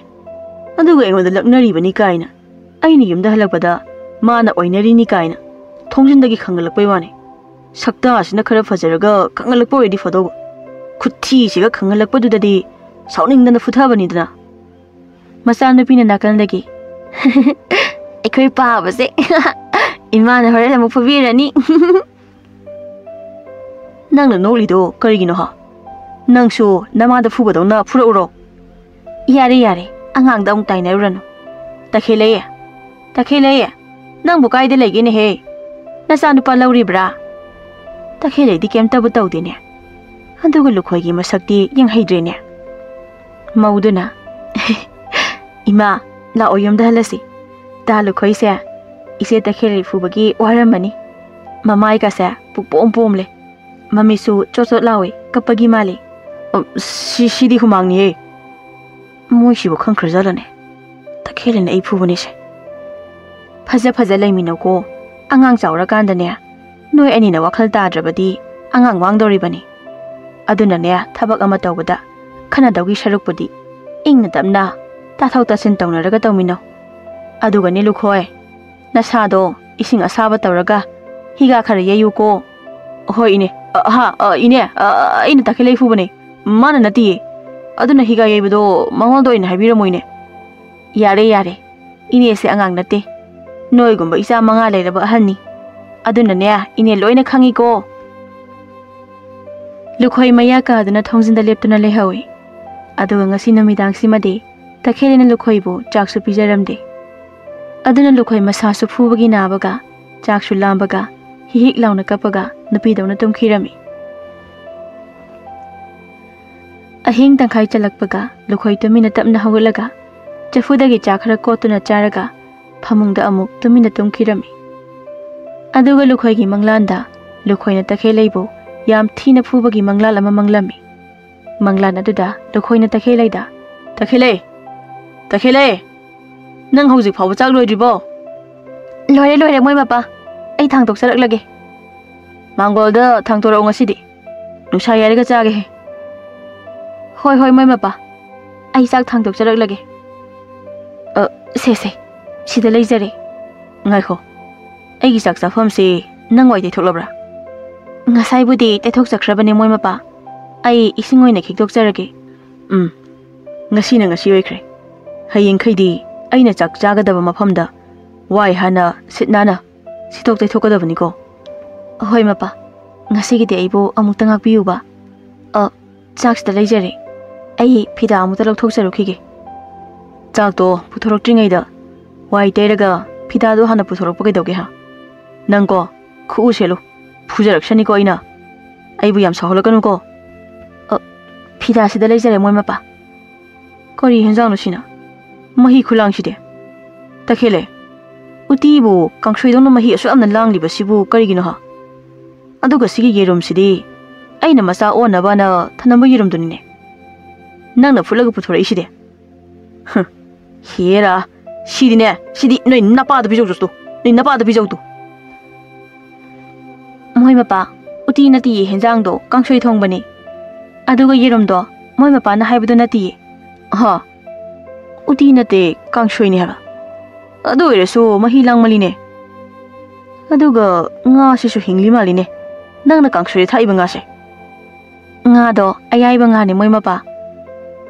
ꯑꯗꯨꯒ ꯑꯩꯉꯣꯟꯗ ꯂꯛꯅꯔꯤꯕꯅꯤ ꯀꯥꯏꯅ꯫ ꯑꯩꯅ ꯌꯨꯝꯗ ꯍꯜꯂꯛꯄꯗ ꯃꯥꯅ ꯑꯣꯏꯅꯔꯤꯅꯤ ꯀꯥꯏꯅ ꯊꯣꯡꯖꯤꯟꯗꯒꯤ ꯈꯪꯒꯠꯂꯛꯄꯩ ꯋꯥꯅꯤ꯫ ꯁꯛꯇꯥꯁꯤꯅ ꯈꯔ ꯐꯖꯔꯒ ꯈꯪꯒꯠꯂꯛꯄ ꯑꯣꯏꯔꯗꯤ ꯐꯗꯧꯕ꯫ ꯈꯨꯠꯊꯤꯁꯤꯒ ꯈꯪꯒꯠꯂꯛꯄꯗꯨꯗꯗꯤ ꯁꯥꯎꯅꯤꯡꯗꯅ ꯐꯨꯊꯕꯅꯤꯗꯅ꯫ ꯃꯆꯥꯅꯨꯄꯤꯅ ꯅꯥꯀꯜꯗꯒꯤ, ꯑꯩꯈꯣꯏ ꯄꯥꯕꯁꯦ꯫ ꯏꯃꯥꯅ ꯍꯣꯔꯦꯟ ꯑꯃꯨꯛ ꯐꯨꯕꯤꯔꯅꯤ꯫ ꯅꯪꯅ ꯅꯣꯛꯂꯤꯗꯣ ꯀꯔꯤꯒꯤꯅꯣ ꯍꯥ? ꯅꯪꯁꯨ ꯅꯃꯥꯗ ꯐꯨꯕꯗꯧꯅ ꯐꯨꯔꯛꯎꯔꯣ? ꯌꯥꯔꯦ, ꯌꯥꯔꯦ, ꯑꯉꯥꯡꯗ ꯑꯃꯨꯛ ꯇꯥꯏꯅꯔꯨꯔꯅꯨ꯫ ꯇꯈꯦꯜꯂꯩ, ꯇꯈꯦꯜꯂꯩ, ꯅꯪꯕꯨ ꯀꯥꯏꯗ ꯂꯩꯒꯦꯅꯦꯍꯦ? ꯅꯆꯥꯅꯨꯄꯥ ꯂꯧꯔꯤꯕ꯭ꯔꯥ? ꯇꯈꯦꯜꯂꯩꯗꯤ ꯀꯩꯝꯇꯕꯨ ꯇꯧꯗꯦꯅꯦ꯫ ꯑꯗꯨꯒ ꯂꯨꯈꯣꯏꯒꯤ ꯃꯁꯛꯇꯤ ꯌꯦꯡꯍꯩꯗ꯭ꯔꯦꯅꯦ꯫ ꯃꯧꯗꯨꯅ, "ꯏꯃꯥ, ꯂꯥꯛꯑꯣ, ꯌꯨꯝꯗ ꯍꯜꯂꯁꯤ꯫ ꯇꯥ ꯂꯨꯈꯣꯏꯁꯦ ꯏꯆꯦ ꯇꯈꯦꯜꯂꯩ ꯐꯨꯕꯒꯤ ꯋꯥꯔꯝꯃꯅꯤ꯫ ꯃꯃꯥꯏꯒꯁꯦ ꯄꯨꯛꯄꯣꯝ ꯄꯣꯝꯂꯦ꯫ ꯃꯃꯤꯠꯁꯨ ꯆꯣꯠ ꯆꯣꯠ ꯂꯥꯎꯏ, ꯀꯞꯄꯒꯤ ꯃꯥꯜꯂꯤ꯫ ꯑ, ꯁꯤ, ꯁꯤꯗꯤ ꯍꯨꯃꯥꯡꯅꯤꯍꯦ꯫ ꯃꯣꯏꯁꯤꯕꯨ ꯈꯪꯈ꯭ꯔꯖꯥꯠꯂꯅꯦ? ꯇꯈꯦꯜꯂꯩꯅ ꯑꯩ ꯐꯨꯕꯅꯤꯁꯦ꯫ ꯐꯖ ꯐꯖ ꯂꯩꯃꯤꯟꯅꯧꯀꯣ꯫ ꯑꯉꯥꯡ ꯆꯥꯎꯔꯀꯥꯟꯗꯅꯦ, ꯅꯣꯏ ꯑꯅꯤꯅ ꯋꯥꯈꯜ ꯇꯥꯗ꯭ꯔꯕꯗꯤ ꯑꯉꯥꯡ ꯃꯥꯡꯗꯧꯔꯤꯕꯅꯤ꯫ ꯑꯗꯨꯅꯅꯦ, ꯊꯕꯛ ꯑꯃ ꯇꯧꯕꯗ ꯈꯟꯅꯗꯧꯒꯤ ꯁꯔꯨꯛꯄꯨꯗꯤ ꯏꯪꯅ ꯇꯞꯅ ꯇꯥꯊꯣꯛ ꯇꯥꯁꯤꯟ ꯇꯧꯅꯔꯒ ꯇꯧꯃꯤꯟꯅꯧ꯫ ꯑꯗꯨꯒꯅꯦ ꯂꯨꯈꯣꯏ, ꯅꯁꯥꯗꯣ ꯏꯁꯤꯡ ꯑꯁꯥꯕ ꯇꯧꯔꯒ ꯍꯤꯒꯥ ꯈꯔ ꯌꯩꯌꯨꯀꯣ꯫ ꯍꯣꯏ ꯏꯅꯦ꯫ ꯑ, ꯍꯥ, ꯑ, ꯏꯅꯦ, ꯑ, ꯑ, ꯑꯩꯅ ꯇꯈꯦꯜꯂꯩ ꯐꯨꯕꯅꯦ꯫ ꯃꯥꯅ ꯅꯠꯇꯤꯌꯦ꯫ ꯑꯗꯨꯅ ꯍꯤꯒꯥ ꯌꯩꯕꯗꯣ ꯃꯉꯣꯟꯗ ꯑꯣꯏꯅ ꯍꯥꯏꯕꯤꯔꯝꯃꯣ ꯏꯅꯦ꯫ ꯌꯥꯔꯦ, ꯌꯥꯔꯦ꯫ ꯏꯅꯦꯁꯦ ꯑꯉꯥꯡ ꯅꯠꯇꯦ꯫ ꯅꯣꯏꯒꯨꯝꯕ ꯏꯆꯥ ꯃꯉꯥ ꯂꯩꯔꯕ ꯑꯍꯟꯅꯤ꯫ ꯑꯗꯨꯅꯅꯦ, ꯏꯅꯦ ꯂꯣꯏꯅ ꯈꯪꯉꯤꯀꯣ꯫ ꯂꯨꯈꯣꯏ ꯃꯌꯥ ꯀꯥꯗꯨꯅ ꯊꯣꯡꯖꯤꯟꯗ ꯂꯦꯞꯇꯨꯅ ꯂꯩꯍꯧꯏ꯫ ꯑꯗꯨꯒ ꯉꯁꯤ ꯅꯨꯃꯤꯗꯥꯡꯁꯤꯃꯗꯤ ꯇꯈꯦꯜꯂꯩꯅ ꯂꯨꯈꯣꯏꯕꯨ ꯆꯥꯛꯁꯨ ꯄꯤꯖꯔꯝꯗꯦ꯫ ꯑꯗꯨꯅ ꯂꯨꯈꯣꯏ ꯃꯁꯥꯁꯨ ꯐꯨꯕꯒꯤ ꯅꯥꯕꯒ, ꯆꯥꯛꯁꯨ ꯂꯥꯝꯕꯒ, ꯍꯤꯛ ꯍꯤꯛ ꯂꯥꯎꯅ ꯀꯞꯄꯒ ꯅꯨꯄꯤꯗꯧꯅ ꯇꯨꯝꯈꯤꯔꯝꯃꯤ꯫ ꯑꯍꯤꯡ ꯇꯪꯈꯥꯏ ꯆꯜꯂꯛꯄꯒ ꯂꯨꯈꯣꯏ ꯇꯨꯃꯤꯟꯅ ꯇꯞꯅ ꯍꯧꯒꯠꯂꯒ ꯆꯐꯨꯗꯒꯤ ꯆꯥ ꯈꯔ ꯀꯣꯠꯇꯨꯅ ꯆꯥꯔꯒ ꯐꯃꯨꯡꯗ ꯑꯃꯨꯛ ꯇꯨꯃꯤꯟꯅ ꯇꯨꯝꯈꯤꯔꯝꯃꯤ꯫ ꯑꯗꯨꯒ ꯂꯨꯈꯣꯏꯒꯤ ꯃꯪꯂꯥꯟꯗ ꯂꯨꯈꯣꯏꯅ ꯇꯈꯦꯜꯂꯩꯕꯨ ꯌꯥꯝ ꯊꯤꯅ ꯐꯨꯕꯒꯤ ꯃꯪꯂꯥꯟ ꯑꯃ ꯃꯪꯂꯝꯃꯤ꯫ ꯃꯪꯂꯥꯟ ꯑꯗꯨꯗ ꯂꯨꯈꯣꯏꯅ ꯇꯈꯦꯜꯂꯩꯗ, "ꯇꯈꯦꯜꯂꯩ! ꯇꯈꯦꯜꯂꯩ! ꯅꯪ ꯍꯧꯖꯤꯛ ꯐꯥꯎꯕ ꯆꯥꯛ ꯂꯣꯏꯗ꯭ꯔꯤꯕꯣ?" "ꯂꯣꯏꯔꯦ, ꯂꯣꯏꯔꯦ, ꯃꯣꯏ ꯃꯄꯥ꯫ ꯑꯩ ꯊꯥꯡꯗꯣꯛꯆꯔꯛꯂꯒꯦ꯫" "ꯃꯥꯡꯒꯣꯜꯗ ꯊꯥꯡꯗꯣꯔꯛꯑꯣ ꯉꯁꯤꯗꯤ꯫ ꯅꯨꯡꯁꯥ ꯌꯥꯏꯔꯒ ꯆꯥꯒꯦꯍꯦ꯫" "ꯍꯣꯏ, ꯍꯣꯏ, ꯃꯣꯏ ꯃꯄꯥ꯫ ꯑꯩ ꯆꯥꯛ ꯊꯥꯡꯗꯣꯛꯆꯔꯛꯂꯒꯦ꯫" "ꯑ, ꯁꯦ, ꯁꯦ, ꯁꯤꯗ ꯂꯩꯖꯔꯦ꯫" "ꯉꯥꯏꯈꯣ, ꯑꯩꯒꯤ ꯆꯥꯛ ꯆꯥꯐꯝꯁꯦ ꯅꯪ ꯋꯥꯏ ꯇꯩꯊꯣꯛꯂꯕ꯭ꯔꯥ?" "ꯉꯁꯥꯏꯕꯨꯗꯤ ꯇꯩꯊꯣꯛꯆꯈ꯭ꯔꯕꯅꯦ, ꯃꯣꯏ ꯃꯄꯥ꯫ ꯑꯩ ꯏꯁꯤꯡ ꯑꯣꯏꯅ ꯈꯤꯛꯇꯣꯛꯆꯔꯒꯦ꯫" "ꯎꯝ, ꯉꯁꯤꯅ ꯉꯁꯤ ꯑꯣꯏꯈ꯭ꯔꯦ꯫ ꯍꯌꯦꯡꯈꯩꯗꯤ ꯑꯩꯅ ꯆꯥꯛ ꯆꯥꯒꯗꯕ ꯃꯐꯝꯗ ꯋꯥꯏ ꯍꯥꯟꯅ ꯁꯤꯠ ꯅꯥꯟꯅ ꯁꯤꯠꯇꯣꯛ ꯇꯩꯊꯣꯛꯀꯗꯕꯅꯤꯀꯣ꯫ ꯍꯣꯏ ꯃꯄꯥ, ꯉꯁꯤꯒꯤꯗꯤ ꯑꯩꯕꯨ ꯑꯃꯨꯛꯇ ꯉꯥꯛꯄꯤꯌꯨꯕ꯫ ꯑ, ꯆꯥꯛꯁꯤꯗ ꯂꯩꯖꯔꯦ꯫ ꯑꯩ ꯐꯤꯗꯥ ꯑꯃꯨꯛꯇ ꯂꯧꯊꯣꯛꯆꯔꯨꯈꯤꯒꯦ꯫ ꯆꯥꯛꯇꯣ ꯄꯨꯊꯣꯔꯛꯇ꯭ꯔꯤꯉꯩꯗ ꯋꯥꯏ ꯇꯩꯔꯒ ꯐꯤꯗꯥꯗꯣ ꯍꯥꯟꯅ ꯄꯨꯊꯣꯔꯛꯄ ꯀꯩꯗꯧꯒꯦ ꯍꯥ? ꯅꯪꯀꯣ, ꯈꯨꯎ ꯁꯦꯠꯂꯨ꯫ ꯐꯨꯖꯔꯛꯁꯅꯤꯀꯣ ꯑꯩꯅ꯫ ꯑꯩꯕꯨ ꯌꯥꯝ ꯁꯥꯎꯍꯜꯂꯛꯀꯅꯨꯀꯣ꯫ ꯑ, ꯐꯤꯗꯥꯁꯤꯗ ꯂꯩꯖꯔꯦ ꯃꯣꯏ ꯃꯄꯥ꯫ ꯀꯔꯤ ꯍꯦꯟꯖꯥꯡꯅꯣ ꯁꯤꯅ? ꯃꯍꯤ ꯈꯨꯂꯥꯡꯁꯤꯗꯤ꯫ ꯇꯈꯦꯜꯂꯦ, ꯎꯇꯤꯕꯨ ꯀꯥꯡꯁꯣꯏꯗꯧꯅ ꯃꯍꯤ ꯑꯁꯨꯛ ꯌꯥꯝꯅ ꯂꯥꯡꯂꯤꯕꯁꯤꯕꯨ ꯀꯔꯤꯒꯤꯅꯣ ꯍꯥ? ꯑꯗꯨꯒ ꯁꯤꯒꯤ ꯌꯦꯔꯨꯝꯁꯤꯗꯤ ꯑꯩꯅ ꯃꯆꯥ ꯑꯣꯟꯅꯕꯅ ꯊꯅꯝꯕ ꯌꯦꯔꯨꯝꯗꯨꯅꯤꯅꯦ꯫ ꯅꯪꯅ ꯐꯨꯠꯂꯒ ꯄꯨꯊꯣꯔꯛꯏꯁꯤꯗꯤ꯫ ꯍꯨꯝ, ꯍꯦꯔꯥ, ꯁꯤꯗꯤꯅꯦ, ꯁꯤꯗꯤ ꯅꯣꯏ ꯅꯄꯥꯗ ꯄꯤꯖꯧ ꯆꯣ, ꯅꯣꯏ ꯅꯄꯥꯗ ꯄꯤꯖꯧ ꯇꯨ꯫ ꯃꯣꯏ ꯃꯄꯥ, ꯎꯇꯤ ꯅꯠꯇꯤꯌꯦ ꯍꯦꯟꯖꯥꯡꯗꯣ, ꯀꯥꯡꯁꯣꯏ ꯊꯣꯡꯕꯅꯦ꯫ ꯑꯗꯨꯒ ꯌꯦꯔꯨꯝꯗꯣ, ꯃꯣꯏ ꯃꯄꯥꯅ ꯍꯥꯏꯕꯗꯣ ꯅꯠꯇꯤꯌꯦ꯫ ꯍꯥ? ꯎꯇꯤ ꯅꯠꯇꯦ, ꯀꯥꯡꯁꯣꯏꯅꯦ ꯍꯥꯏꯕ꯫ ꯑꯗꯨ ꯑꯣꯏꯔꯁꯨ ꯃꯍꯤ ꯂꯥꯡꯃꯜꯂꯤꯅꯦ꯫ ꯑꯗꯨꯒ ꯉꯥꯁꯤꯁꯨ ꯍꯤꯡꯂꯤ ꯃꯥꯜꯂꯤꯅꯦ꯫ ꯅꯪꯅ ꯀꯥꯡꯁꯣꯏꯗ ꯊꯥꯛꯏꯕ ꯉꯥꯁꯦ꯫ ꯉꯥꯗꯣ ꯑꯌꯥꯏꯕ ꯉꯥꯅꯦ ꯃꯣꯏ ꯃꯄꯥ꯫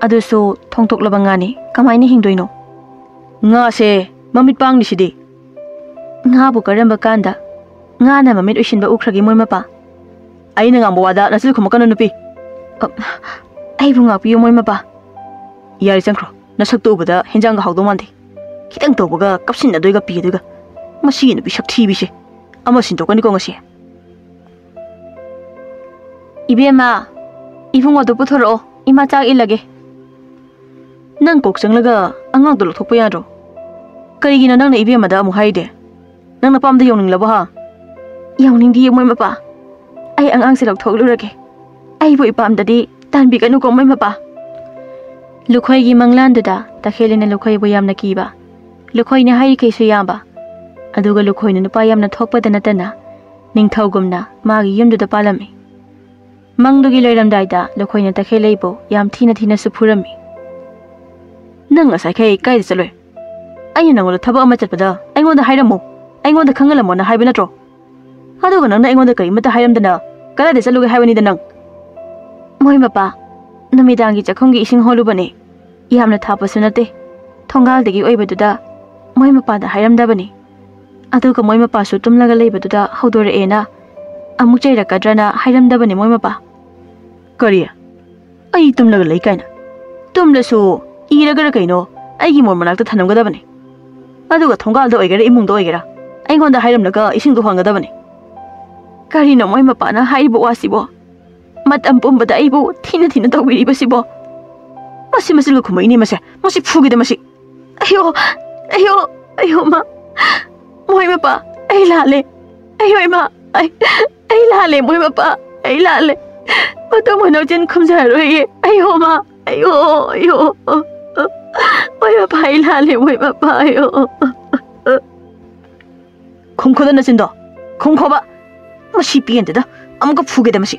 ꯑꯗꯨꯁꯨ ꯊꯣꯡꯇꯣꯛꯂꯕ ꯉꯥꯅꯦ꯫ ꯀꯃꯥꯏꯅ ꯍꯤꯡꯗꯣꯏꯅꯣ? ꯉꯥꯁꯦ ꯃꯃꯤꯠ ꯄꯥꯡꯂꯤꯁꯤꯗꯤ꯫ ꯉꯥꯕꯨ ꯀꯔꯝꯕ ꯀꯥꯟꯗ ꯉꯥꯅ ꯃꯃꯤꯠ ꯎꯏꯁꯤꯟꯕ ꯎꯈ꯭ꯔꯒꯦ ꯃꯣꯏ ꯃꯄꯥ? ꯑꯩꯅ ꯉꯥꯡꯕ ꯋꯥꯗ ꯅꯆꯤꯜ ꯈꯨꯝꯃꯛꯀꯅꯨ ꯅꯨꯄꯤ꯫ ꯑ, ꯑꯩꯕꯨ ꯉꯥꯛꯄꯤꯌꯨ ꯃꯣꯏ ꯃꯄꯥ꯫ ꯌꯥꯔꯦ ꯆꯪꯈ꯭ꯔꯣ꯫ ꯅꯁꯛꯇꯨ ꯎꯕꯗ ꯍꯦꯟꯖꯥꯡꯒ ꯍꯥꯎꯗꯧ ꯃꯥꯟꯗꯦ꯫ ꯈꯤꯇꯪ ꯇꯧꯕꯒ ꯀꯞꯁꯤꯟꯅꯗꯣꯏꯒ ꯄꯤꯗꯣꯏꯒ꯫ ꯃꯁꯤꯒꯤ ꯅꯨꯄꯤ ꯁꯛꯊꯤꯕꯤꯁꯦ꯫ ꯑꯃ ꯁꯤꯟꯗꯣꯛꯀꯅꯤꯀꯣ ꯉꯁꯤ꯫ ꯏꯕꯦꯝꯃ, ꯏꯕꯨꯡꯉꯣꯗꯣ ꯄꯨꯊꯣꯔꯛꯑꯣ, ꯏꯃꯥ ꯆꯥꯛ ꯏꯜꯂꯒꯦ꯫ ꯅꯪ ꯀꯣꯛ ꯆꯪꯂꯒ ꯑꯉꯥꯡꯗꯣ ꯂꯧꯊꯣꯛꯄ ꯌꯥꯗ꯭ꯔꯣ? ꯀꯔꯤꯒꯤꯅꯣ ꯅꯪꯅ ꯏꯕꯦꯝꯃꯗ ꯑꯃꯨꯛ ꯍꯥꯏꯔꯤꯗꯤ? ꯅꯪ ꯅꯄꯥꯝꯗ ꯌꯧꯅꯤꯡꯂꯕꯣ ꯍꯥ? ꯌꯧꯅꯤꯡꯗꯤꯌꯦ ꯃꯣꯏ ꯃꯄꯥ꯫ ꯑꯩ ꯑꯉꯥꯡꯁꯦ ꯂꯧꯊꯣꯛꯂꯨꯔꯒꯦ꯫ ꯑꯩꯕꯨ ꯏꯄꯥꯝꯗꯗꯤ ꯇꯥꯟꯕꯤꯒꯅꯨꯀꯣ ꯃꯣꯏ ꯃꯄꯥ꯫ ꯂꯨꯈꯣꯏꯒꯤ ꯃꯪꯂꯥꯟꯗꯨꯗ ꯇꯈꯦꯜꯂꯤꯅ ꯂꯨꯈꯣꯏꯕꯨ ꯌꯥꯝꯅ ꯀꯤꯕ, ꯂꯨꯈꯣꯏꯅ ꯍꯥꯏꯔꯤꯈꯩꯁꯨ ꯌꯥꯕ, ꯑꯗꯨꯒ ꯂꯨꯈꯣꯏꯅ ꯅꯨꯄꯥ ꯌꯥꯝꯅ ꯊꯣꯛꯄꯗ ꯅꯠꯇꯅ ꯅꯤꯡꯊꯧꯒꯨꯝꯅ ꯃꯥꯒꯤ ꯌꯨꯝꯗꯨꯗ ꯄꯥꯜꯂꯝꯃꯤ꯫ ꯃꯪꯗꯨꯒꯤ ꯂꯣꯏꯔꯝꯗꯥꯏꯗ ꯂꯨꯈꯣꯏꯅ ꯇꯈꯦꯜꯂꯩꯕꯨ ꯌꯥꯝ ꯊꯤꯅ ꯊꯤꯅꯁꯨ ꯐꯨꯔꯝꯃꯤ꯫ "ꯅꯪ ꯉꯁꯥꯏꯈꯩ ꯀꯥꯏꯗ ꯆꯠꯂꯨꯏ? ꯑꯩꯅ ꯅꯪꯉꯣꯟꯗ ꯊꯕꯛ ꯑꯃ ꯆꯠꯄꯗ ꯑꯩꯉꯣꯟꯗ ꯍꯥꯏꯔꯝꯃꯨ, ꯑꯩꯉꯣꯟꯗ ꯈꯪꯍꯜꯂꯝꯃꯣꯅ ꯍꯥꯏꯕ ꯅꯠꯇ꯭ꯔꯣ? ꯑꯗꯨꯒ ꯅꯪꯅ ꯑꯩꯉꯣꯟꯗ ꯀꯔꯤꯃꯠꯇ ꯍꯥꯏꯔꯝꯗꯅ ꯀꯗꯥꯏꯗ ꯆꯠꯂꯨꯒꯦ ꯍꯥꯏꯕꯅꯤꯗ ꯅꯪ?" "ꯃꯣꯏ ꯃꯄꯥ, ꯅꯨꯃꯤꯗꯥꯡꯒꯤ ꯆꯥꯛꯈꯨꯝꯒꯤ ꯏꯁꯤꯡ ꯍꯣꯜꯂꯨꯕꯅꯦ꯫ ꯌꯥꯝꯅ ꯊꯥꯞꯄꯁꯨ ꯅꯠꯇꯦ꯫ ꯊꯣꯡꯒꯥꯜꯗꯒꯤ ꯑꯣꯏꯕꯗꯨꯗ ꯃꯣꯏ ꯃꯄꯥꯗ ꯍꯥꯏꯔꯝꯗꯕꯅꯤ꯫ ꯑꯗꯨꯒ ꯃꯣꯏ ꯃꯄꯥꯁꯨ ꯇꯨꯝꯂꯒ ꯂꯩꯕꯗꯨꯗ ꯍꯧꯗꯣꯔꯛꯑꯦꯅ ꯑꯃꯨꯛ ꯆꯩꯔꯛꯀꯗ꯭ꯔꯅ ꯍꯥꯏꯔꯝꯗꯕꯅꯤ ꯃꯣꯏ ꯃꯄꯥ꯫ "ꯀꯔꯤ? ꯑꯩ ꯇꯨꯝꯂꯒ ꯂꯩ ꯀꯥꯏꯅ? ꯇꯨꯝꯂꯁꯨ ꯏꯔꯒꯔ ꯀꯩꯅꯣ ꯑꯩꯒꯤ ꯃꯣꯟ ꯃꯅꯥꯛꯇ ꯊꯅꯝꯒꯗꯕꯅꯤ꯫ ꯑꯗꯨꯒ ꯊꯣꯡꯒꯥꯜꯗ ꯑꯣꯏꯒꯦꯔꯥ ꯏꯃꯨꯡꯗ ꯑꯣꯏꯒꯦꯔꯥ ꯑꯩꯉꯣꯟꯗ ꯍꯥꯏꯔꯝꯂꯒ ꯏꯁꯤꯡꯗꯣ ꯍꯣꯟꯒꯗꯕꯅꯤ꯫ ꯀꯔꯤꯅꯣ ꯃꯣꯏ ꯃꯄꯥꯅ ꯍꯥꯏꯔꯤꯕ ꯋꯥꯁꯤꯕꯣ? ꯃꯇꯝ ꯄꯨꯝꯕꯗ ꯑꯩꯕꯨ ꯊꯤꯅ ꯊꯤꯅ ꯇꯧꯕꯤꯔꯤꯕꯁꯤꯕꯣ? ꯃꯁꯤ ꯃꯆꯤꯟꯒ ꯈꯨꯝꯃꯛꯏꯅꯦ ꯃꯁꯦ꯫ ꯃꯁꯤ ꯐꯨꯒꯦꯗ ꯃꯁꯤ꯫ ꯑꯌꯣ, ꯑꯌꯣ, ꯑꯌꯣ ꯃꯥ꯫ ꯃꯣꯏ ꯃꯄꯥ, ꯑꯩ ꯂꯥꯜꯂꯦ꯫ ꯑꯌꯣ ꯏꯃꯥ, ꯑꯩ, ꯑꯩ ꯂꯥꯜꯂꯦ ꯃꯣꯏ ꯃꯄꯥ꯫ ꯑꯩ ꯂꯥꯜꯂꯦ꯫ ꯃꯇꯨꯡ ꯃꯅꯥꯎ ꯆꯤꯟ ꯈꯨꯝꯖꯔꯔꯣꯏꯌꯦ꯫ ꯑꯌꯣ ꯃꯥ, ꯑꯌꯣ, ꯑꯌꯣ꯫ ꯃꯣꯏ ꯃꯄꯥ, ꯑꯩ ꯂꯥꯜꯂꯦ ꯃꯣꯏ ꯃꯄꯥ, ꯑꯌꯣ꯫ ꯈꯨꯝꯈꯣꯗ ꯅꯆꯤꯟꯗꯣ꯫ ꯈꯨꯝꯈꯣꯕ꯫ ꯃꯁꯤ ꯄꯦꯟꯗꯦꯗ꯫ ꯑꯃꯨꯛꯀ ꯐꯨꯒꯦꯗ ꯃꯁꯤ꯫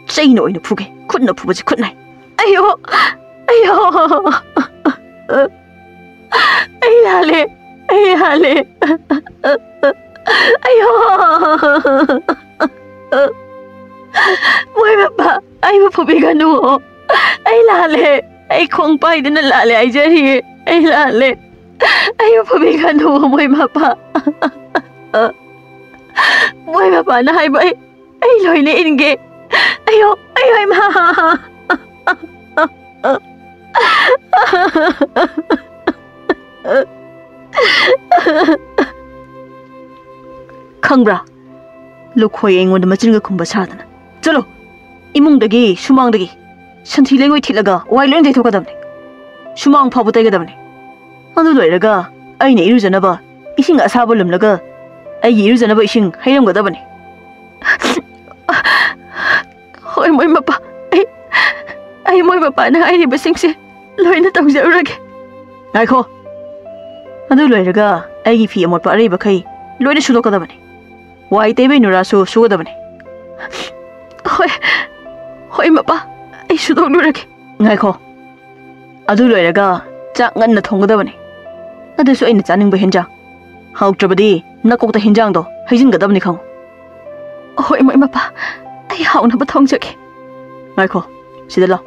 ꯆꯩꯅ ꯑꯣꯏꯅ ꯐꯨꯒꯦ꯫ ꯈꯨꯠꯅ ꯐꯨꯕꯁꯤ ꯈꯨꯠ ꯅꯥꯏ꯫ ꯑꯌꯣ! ꯑꯌꯣ! ꯑꯩ ꯂꯥꯜꯂꯦ꯫ ꯑꯩ ꯂꯥꯜꯂꯦ꯫ ꯑꯌꯣ! ꯃꯣꯏ ꯃꯄꯥ, ꯑꯩꯕꯨ ꯐꯨꯕꯤꯒꯅꯨ꯫ ꯑꯩ ꯂꯥꯜꯂꯦ꯫ ꯑꯩ ꯈꯣꯡ ꯄꯥꯏꯗꯨꯅ ꯂꯥꯜꯂꯦ ꯍꯥꯏꯖꯔꯤꯌꯦ꯫ ꯑꯩ ꯂꯥꯜꯂꯦ꯫ ꯑꯩꯕꯨ ꯐꯨꯕꯤꯒꯅꯨ, ꯃꯣꯏ ꯃꯄꯥ꯫ ꯃꯣꯏ ꯃꯄꯥꯅ ꯍꯥꯏꯕ ꯑꯩ, ꯑꯩ ꯂꯣꯏꯅ ꯏꯟꯒꯦ꯫ ꯑꯌꯣ, ꯑꯌꯣ, ꯏꯃꯥ꯫ ꯈꯪꯕ꯭ꯔꯥ? ꯂꯨꯈꯣꯏ ꯑꯩꯉꯣꯟꯗ ꯃꯆꯤꯟꯒ ꯈꯨꯝꯕ ꯁꯥꯗꯅ꯫ ꯆꯠꯂꯣ! ꯏꯃꯨꯡꯗꯒꯤ, ꯁꯨꯃꯥꯡꯗꯒꯤ ꯁꯟꯊꯤ ꯂꯩꯉꯣꯏ ꯊꯤꯠꯂꯒ ꯋꯥꯏ ꯂꯣꯏꯅ ꯇꯩꯊꯣꯛꯀꯗꯕꯅꯤ꯫ ꯁꯨꯃꯥꯡ ꯐꯥꯎꯕ ꯇꯩꯒꯗꯕꯅꯤ꯫ ꯑꯗꯨ ꯂꯣꯏꯔꯒ ꯑꯩꯅ ꯏꯔꯨꯖꯅꯕ ꯏꯁꯤꯡ ꯑꯁꯥꯕ ꯂꯨꯝꯂꯒ ꯑꯩꯒꯤ ꯏꯔꯨꯖꯅꯕ ꯏꯁꯤꯡ ꯍꯩꯔꯝꯒꯗꯕꯅꯤ꯫ ꯍꯣꯏ, ꯃꯣꯏ ꯃꯄꯥ꯫ ꯑꯩ, ꯑꯩ ꯃꯣꯏ ꯃꯄꯥꯅ ꯍꯥꯏꯔꯤꯕꯁꯤꯡꯁꯦ ꯂꯣꯏꯅ ꯇꯧꯖꯔꯨꯔꯒꯦ꯫ ꯉꯥꯏꯈꯣ꯫ ꯑꯗꯨ ꯂꯣꯏꯔꯒ ꯑꯩꯒꯤ ꯐꯤ ꯑꯃꯣꯠꯄ ꯑꯔꯩꯕꯈꯩ ꯂꯣꯏꯅ ꯁꯨꯗꯣꯛꯀꯗꯕꯅꯤ꯫ ꯋꯥꯏ ꯇꯩꯕꯩ ꯅꯨꯔꯥꯁꯨ ꯁꯨꯒꯗꯕꯅꯤ꯫ ꯍꯣꯏ, ꯍꯣꯏ ꯃꯄꯥ, ꯑꯩ ꯁꯨꯗꯣꯛꯂꯨꯔꯒꯦ꯫ ꯉꯥꯏꯈꯣ, ꯑꯗꯨ ꯂꯣꯏꯔꯒ ꯆꯥꯛ ꯉꯟꯅ ꯊꯣꯡꯒꯗꯕꯅꯤ꯫ ꯑꯗꯨꯁꯨ ꯑꯩꯅ ꯆꯥꯅꯤꯡꯕ ꯍꯦꯟꯖꯥꯡ꯫ ꯍꯥꯎꯇ꯭ꯔꯕꯗꯤ ꯅꯀꯣꯛꯇ ꯍꯦꯟꯖꯥꯡꯗꯣ ꯍꯩꯖꯤꯟꯒꯗꯕꯅꯤ ꯈꯪꯉꯨ꯫ ꯍꯣꯏ ꯃꯣꯏ ꯃꯄꯥ, ꯑꯩ ꯍꯥꯎꯅꯕ ꯊꯣꯡꯖꯒꯦ꯫ ꯉꯥꯏꯈꯣ, ꯁꯤꯗ ꯂꯥꯎ꯫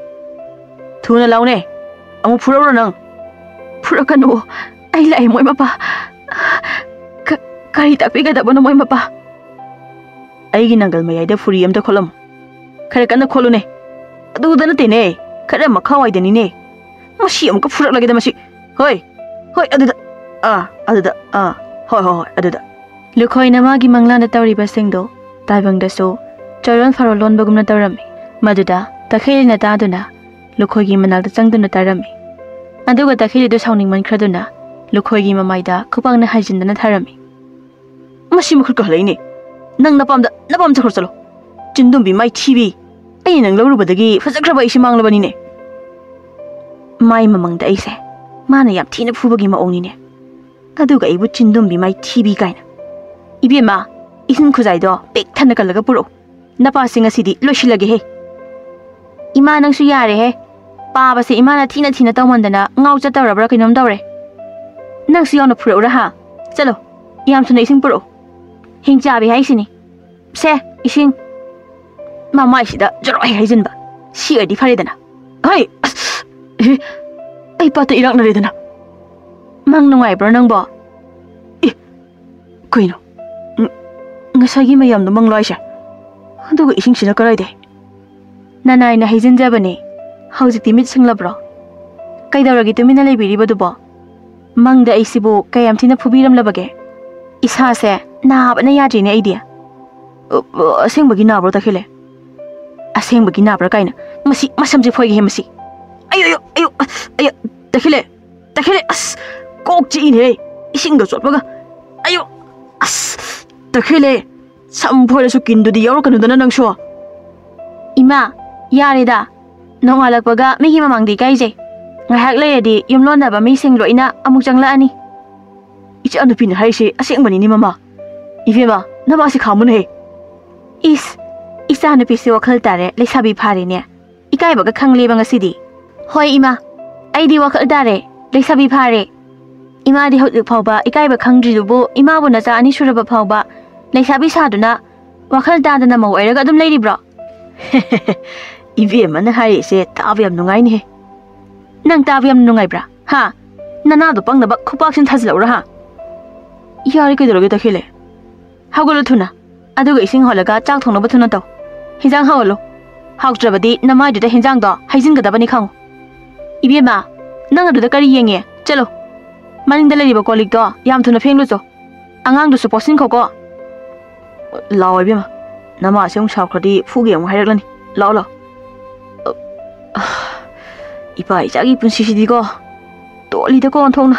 ꯊꯨꯅ ꯂꯥꯎꯅꯦ꯫ ꯑꯃꯨꯛ ꯐꯨꯔꯧꯔꯣ ꯅꯪ? ꯐꯨꯔꯛꯀꯅꯨ꯫ ꯑꯩ ꯂꯥꯛꯑꯦ, ꯃꯣꯏ ꯃꯄꯥ꯫ ꯀ-, ꯀꯔꯤ ꯇꯥꯛꯄꯤꯒꯗꯕꯅꯣ, ꯃꯣꯏ ꯃꯄꯥ? ꯑꯩꯒꯤ ꯅꯪꯒꯜ ꯃꯌꯥꯏꯗ ꯐꯨꯔꯤ ꯑꯝꯇ ꯈꯣꯠꯂꯝꯃꯨ꯫ ꯈꯔ ꯀꯟꯅ ꯈꯣꯠꯂꯨꯅꯦ꯫ ꯑꯗꯨꯗ ꯅꯠꯇꯦꯅꯦ, ꯈꯔ ꯃꯈꯥꯋꯥꯏꯗꯅꯤꯅꯦ꯫ ꯃꯁꯤ ꯑꯃꯨꯛꯀ ꯐꯨꯔꯛꯂꯒꯦꯗ ꯃꯁꯤ꯫ ꯍꯣꯏ, ꯍꯣꯏ, ꯑꯗꯨꯗ, ꯑꯥ, ꯑꯗꯨꯗ, ꯑꯥ, ꯍꯣꯏ, ꯍꯣꯏ, ꯍꯣꯏ, ꯑꯗꯨꯗ꯫ ꯂꯨꯈꯣꯏꯅ ꯃꯥꯒꯤ ꯃꯪꯂꯥꯟꯗ ꯇꯧꯔꯤꯕꯁꯤꯡꯗꯨ ꯇꯥꯏꯕꯪꯗꯁꯨ ꯆꯥꯔꯣꯟ ꯐꯥꯔꯣꯟ ꯂꯣꯟꯕꯒꯨꯝꯅ ꯇꯧꯔꯝꯃꯤ꯫ ꯃꯗꯨꯗ ꯇꯈꯦꯜꯅ ꯇꯥꯗꯨꯅ ꯂꯨꯈꯣꯏꯒꯤ ꯃꯅꯥꯛꯇ ꯆꯪꯗꯨꯅ ꯇꯥꯔꯝꯃꯤ꯫ ꯑꯗꯨꯒ ꯇꯈꯦꯜꯗꯨ ꯁꯥꯎꯅꯤꯡꯃꯟꯈ꯭ꯔꯗꯨꯅ ꯂꯨꯈꯣꯏꯒꯤ ꯃꯃꯥꯏꯗ ꯈꯨꯄꯥꯛꯅ ꯍꯥꯏꯖꯤꯟꯗꯨꯅ ꯊꯥꯔꯝꯃꯤ꯫ ꯃꯁꯤ ꯃꯈꯨꯠ ꯀꯥꯈꯠꯂꯛꯏꯅꯦ꯫ ꯅꯪ ꯅꯄꯥꯝꯗ, ꯅꯄꯥꯝ ꯆꯠꯈ꯭ꯔꯣ ꯆꯠꯂꯣ꯫ ꯆꯤꯟꯗꯨꯝꯕꯤ ꯃꯥꯏꯊꯤꯕꯤ꯫ ꯑꯩꯅ ꯅꯪ ꯂꯧꯔꯨꯕꯗꯒꯤ ꯐꯖꯈ꯭ꯔꯕ ꯑꯩꯁꯦ ꯃꯥꯡꯂꯕꯅꯤꯅꯦ꯫ ꯃꯥꯏ ꯃꯃꯥꯡꯗ ꯑꯩꯁꯦ ꯃꯥꯅ ꯌꯥꯝ ꯊꯤꯅ ꯐꯨꯕꯒꯤ ꯃꯑꯣꯡꯅꯤꯅꯦ꯫ ꯑꯗꯨꯒ ꯑꯩꯕꯨ ꯆꯤꯟꯗꯨꯝꯕꯤ ꯃꯥꯏꯊꯤꯕꯤ ꯀꯥꯏꯅ꯫ ꯏꯕꯦꯝꯃ, ꯏꯁꯤꯡ ꯈꯨꯖꯥꯏꯗꯣ ꯄꯤꯛ ꯊꯟꯅ ꯀꯜꯂꯒ ꯄꯨꯔꯛꯎ꯫ ꯅꯄꯥꯁꯤ ꯉꯁꯤꯗꯤ ꯂꯣꯏꯁꯤꯜꯂꯒꯦꯍꯦ꯫ ꯏꯃꯥ, ꯅꯪꯁꯨ ꯌꯥꯔꯦꯍꯦ꯫ ꯄꯥꯕꯁꯦ ꯏꯃꯥꯅ ꯊꯤꯅ ꯊꯤꯅ ꯇꯧꯃꯟꯗꯅ ꯉꯥꯎ ꯆꯠꯇꯧꯔꯕ꯭ꯔꯥ ꯀꯩꯅꯣꯝ ꯇꯧꯔꯦ꯫ ꯅꯪꯁꯨ ꯌꯥꯎꯅ ꯐꯨꯔꯛꯎꯔꯥ ꯍꯥ? ꯆꯠꯂꯣ, ꯌꯥꯝ ꯊꯨꯅ ꯏꯁꯤꯡ ꯄꯨꯔꯛꯎ꯫ ꯍꯤꯡꯆꯥꯕꯤ ꯍꯥꯏꯁꯤꯅꯤ꯫ ꯁꯦ, ꯏꯁꯤꯡ꯫ ꯃꯃꯥꯏꯁꯤꯗ ꯖꯔꯣꯏ ꯍꯩꯖꯤꯟꯕ꯫ ꯁꯤ ꯑꯣꯏꯔꯗꯤ ꯐꯔꯦꯗꯅ꯫ ꯍꯩ! ꯑꯁ! ꯑꯦ! ꯑꯩ ꯄꯥꯠꯇ ꯏꯔꯥꯛꯅꯔꯦꯗꯅ꯫ ꯃꯪ ꯅꯨꯡꯉꯥꯏꯕ꯭ꯔꯣ ꯅꯪꯕꯣ? ꯑꯦ! ꯀꯩꯅꯣ? ꯎꯝ, ꯉꯁꯥꯏꯒꯤ ꯃꯌꯥꯝꯗꯣ ꯃꯪꯂꯣ ꯍꯥꯏꯁꯦ? ꯑꯗꯨꯒ ꯏꯁꯤꯡꯁꯤꯅ ꯀꯗꯥꯏꯗꯩ? ꯅꯅꯥꯏꯅ ꯍꯩꯖꯤꯟꯖꯕꯅꯦ꯫ ꯍꯧꯖꯤꯛꯇꯤ ꯃꯤꯠ ꯁꯤꯡꯂꯕ꯭ꯔꯣ? ꯀꯩꯗꯧꯔꯒꯦ ꯇꯨꯃꯤꯟꯅ ꯂꯩꯕꯤꯔꯤꯕꯗꯨꯕꯣ? ꯃꯪꯗ ꯑꯩꯁꯤꯕꯨ ꯀꯌꯥꯝ ꯊꯤꯅ ꯐꯨꯕꯤꯔꯝꯂꯕꯒꯦ? ꯏꯁꯥꯁꯦ ꯅꯥꯕꯅ ꯌꯥꯗ꯭ꯔꯤꯅꯦ ꯑꯩꯗꯤ꯫ ꯑ, ꯑ, ꯑꯁꯦꯡꯕꯒꯤ ꯅꯥꯕ꯭ꯔꯣ ꯇꯈꯦꯜꯂꯦ? ꯑꯁꯦꯡꯕꯒꯤ ꯅꯥꯕ꯭ꯔꯥ ꯀꯥꯏꯅ꯫ ꯃꯁꯤ ꯃꯁꯝꯁꯦ ꯐꯣꯏꯒꯦꯍꯦ ꯃꯁꯤ꯫ ꯑꯌꯣ, ꯑꯌꯣ, ꯑꯌꯣ, ꯑꯁ, ꯑꯌꯣ, ꯇꯈꯦꯜꯂꯦ, ꯇꯈꯦꯜꯂꯦ, ꯑꯁ, ꯀꯣꯛ ꯆꯤꯛꯏꯅꯦ, ꯏꯁꯤꯡꯒ ꯆꯣꯠꯄꯒ꯫ ꯑꯌꯣ, ꯑꯁ, ꯇꯈꯦꯜꯂꯦ, ꯁꯝ ꯐꯣꯏꯔꯁꯨ ꯀꯤꯟꯗꯨꯗꯤ ꯌꯥꯎꯔꯛꯀꯅꯨꯗꯅ ꯅꯪꯁꯨ꯫ ꯏꯃꯥ, ꯌꯥꯔꯦꯗ, ꯅꯣꯡꯉꯥꯜꯂꯛꯄꯒ ꯃꯤꯒꯤ ꯃꯃꯥꯡꯗ ꯏꯀꯥꯏꯖꯩ꯫ ꯉꯥꯏꯍꯥꯛ ꯂꯩꯔꯗꯤ ꯌꯨꯝꯂꯣꯟꯅꯕ ꯃꯤꯁꯤꯡ ꯂꯣꯏꯅ ꯑꯃꯨꯛ ꯆꯪꯂꯛꯑꯅꯤ꯫ ꯏꯆꯥꯅꯨꯄꯤꯅ ꯍꯥꯏꯔꯤꯁꯦ ꯑꯁꯦꯡꯕꯅꯤꯅꯦ ꯃꯃꯥ꯫ ꯏꯕꯦꯝꯃ, ꯅꯃꯥꯁꯤ ꯈꯥꯝꯃꯨꯅꯦꯍꯦ꯫ ꯏꯁ, ꯏꯆꯥꯅꯨꯄꯤꯁꯦ ꯋꯥꯈꯜ ꯇꯥꯔꯦ, ꯂꯩꯁꯥꯕꯤ ꯐꯥꯔꯦꯅꯦ꯫ ꯏꯀꯥꯏꯕꯒ ꯈꯪꯂꯦꯕ ꯉꯁꯤꯗꯤ꯫ ꯍꯣꯏ ꯏꯃꯥ, ꯑꯩꯗꯤ ꯋꯥꯈꯜ ꯇꯥꯔꯦ, ꯂꯩꯁꯥꯕꯤ ꯐꯥꯔꯦ꯫ ꯏꯃꯥꯗꯤ ꯍꯧꯖꯤꯛ ꯐꯥꯎꯕ ꯏꯀꯥꯏꯕ ꯈꯪꯗ꯭ꯔꯤꯗꯨꯕꯨ ꯏꯃꯥꯕꯨ ꯅꯆꯥ ꯑꯅꯤ ꯁꯨꯔꯕ ꯐꯥꯎꯕ ꯂꯩꯁꯥꯕꯤ ꯁꯥꯗꯨꯅ ꯋꯥꯈꯜ ꯇꯥꯗꯅ ꯃꯧ ꯑꯣꯏꯔꯒ ꯑꯗꯨꯝ ꯂꯩꯔꯤꯕ꯭ꯔꯣ? ꯏꯕꯦꯝꯃꯅ ꯍꯥꯏꯔꯤꯁꯦ ꯇꯥꯕ ꯌꯥꯝ ꯅꯨꯡꯉꯥꯏꯅꯦꯍꯦ꯫ ꯅꯪ ꯇꯥꯕ ꯌꯥꯝ ꯅꯨꯡꯉꯥꯏꯕ꯭ꯔꯥ? ꯍꯥ? ꯅꯅꯥꯗꯣ ꯄꯪꯅꯕ ꯈꯨꯄꯥꯛꯁꯤꯅ ꯊꯥꯖꯤꯜꯂꯛꯎꯔꯥ, ꯍꯥ? ꯌꯥꯔꯦ, ꯀꯩꯗꯧꯔꯒꯦ, ꯇꯈꯦꯜꯂꯦ? ꯍꯧꯒꯠꯂꯣ ꯊꯨꯅ꯫ ꯑꯗꯨꯒ ꯏꯁꯤꯡ ꯍꯣꯜꯂꯒ ꯆꯥꯛ ꯊꯣꯡꯅꯕ ꯊꯨꯅ ꯇꯧ꯫ ꯍꯤꯟꯖꯥꯡ ꯍꯥꯎꯍꯜꯂꯣ꯫ ꯍꯥꯎꯇ꯭ꯔꯕꯗꯤ ꯅꯃꯥꯏꯗꯨꯗ ꯍꯤꯟꯖꯥꯡꯗꯣ ꯍꯩꯖꯤꯟꯒꯗꯕꯅꯤ ꯈꯪꯉꯨ꯫ ꯏꯕꯦꯝꯃ, ꯅꯪ ꯑꯗꯨꯗ ꯀꯔꯤ ꯌꯦꯡꯉꯦ? ꯆꯠꯂꯣ꯫ ꯃꯅꯤꯡꯗ ꯂꯩꯔꯤꯕ ꯀꯣꯜ ꯂꯤꯛꯇꯣ ꯌꯥꯝ ꯊꯨꯅ ꯐꯦꯡꯂꯨꯆꯣ꯫ ꯑꯉꯥꯡꯗꯨꯁꯨ ꯄꯣꯠꯁꯤꯟꯈꯣꯀꯣ꯫ ꯂꯥꯛꯑꯣ ꯏꯕꯦꯝꯃ, ꯅꯃꯥꯁꯦ ꯑꯃꯨꯛ ꯁꯥꯎꯈ꯭ꯔꯗꯤ ꯐꯨꯒꯦ ꯑꯃꯨꯛ ꯍꯥꯏꯔꯛꯂꯅꯤ꯫ ꯂꯥꯛꯑꯣ, ꯂꯥꯛꯑꯣ꯫ ꯑ, ꯑ, ꯏꯄꯥ ꯏꯆꯥꯒꯤ ꯄꯨꯟꯁꯤꯁꯤꯗꯤꯀꯣ, ꯇꯣꯜꯂꯤꯗꯀꯣ ꯑꯣꯟꯊꯣꯛꯅ꯫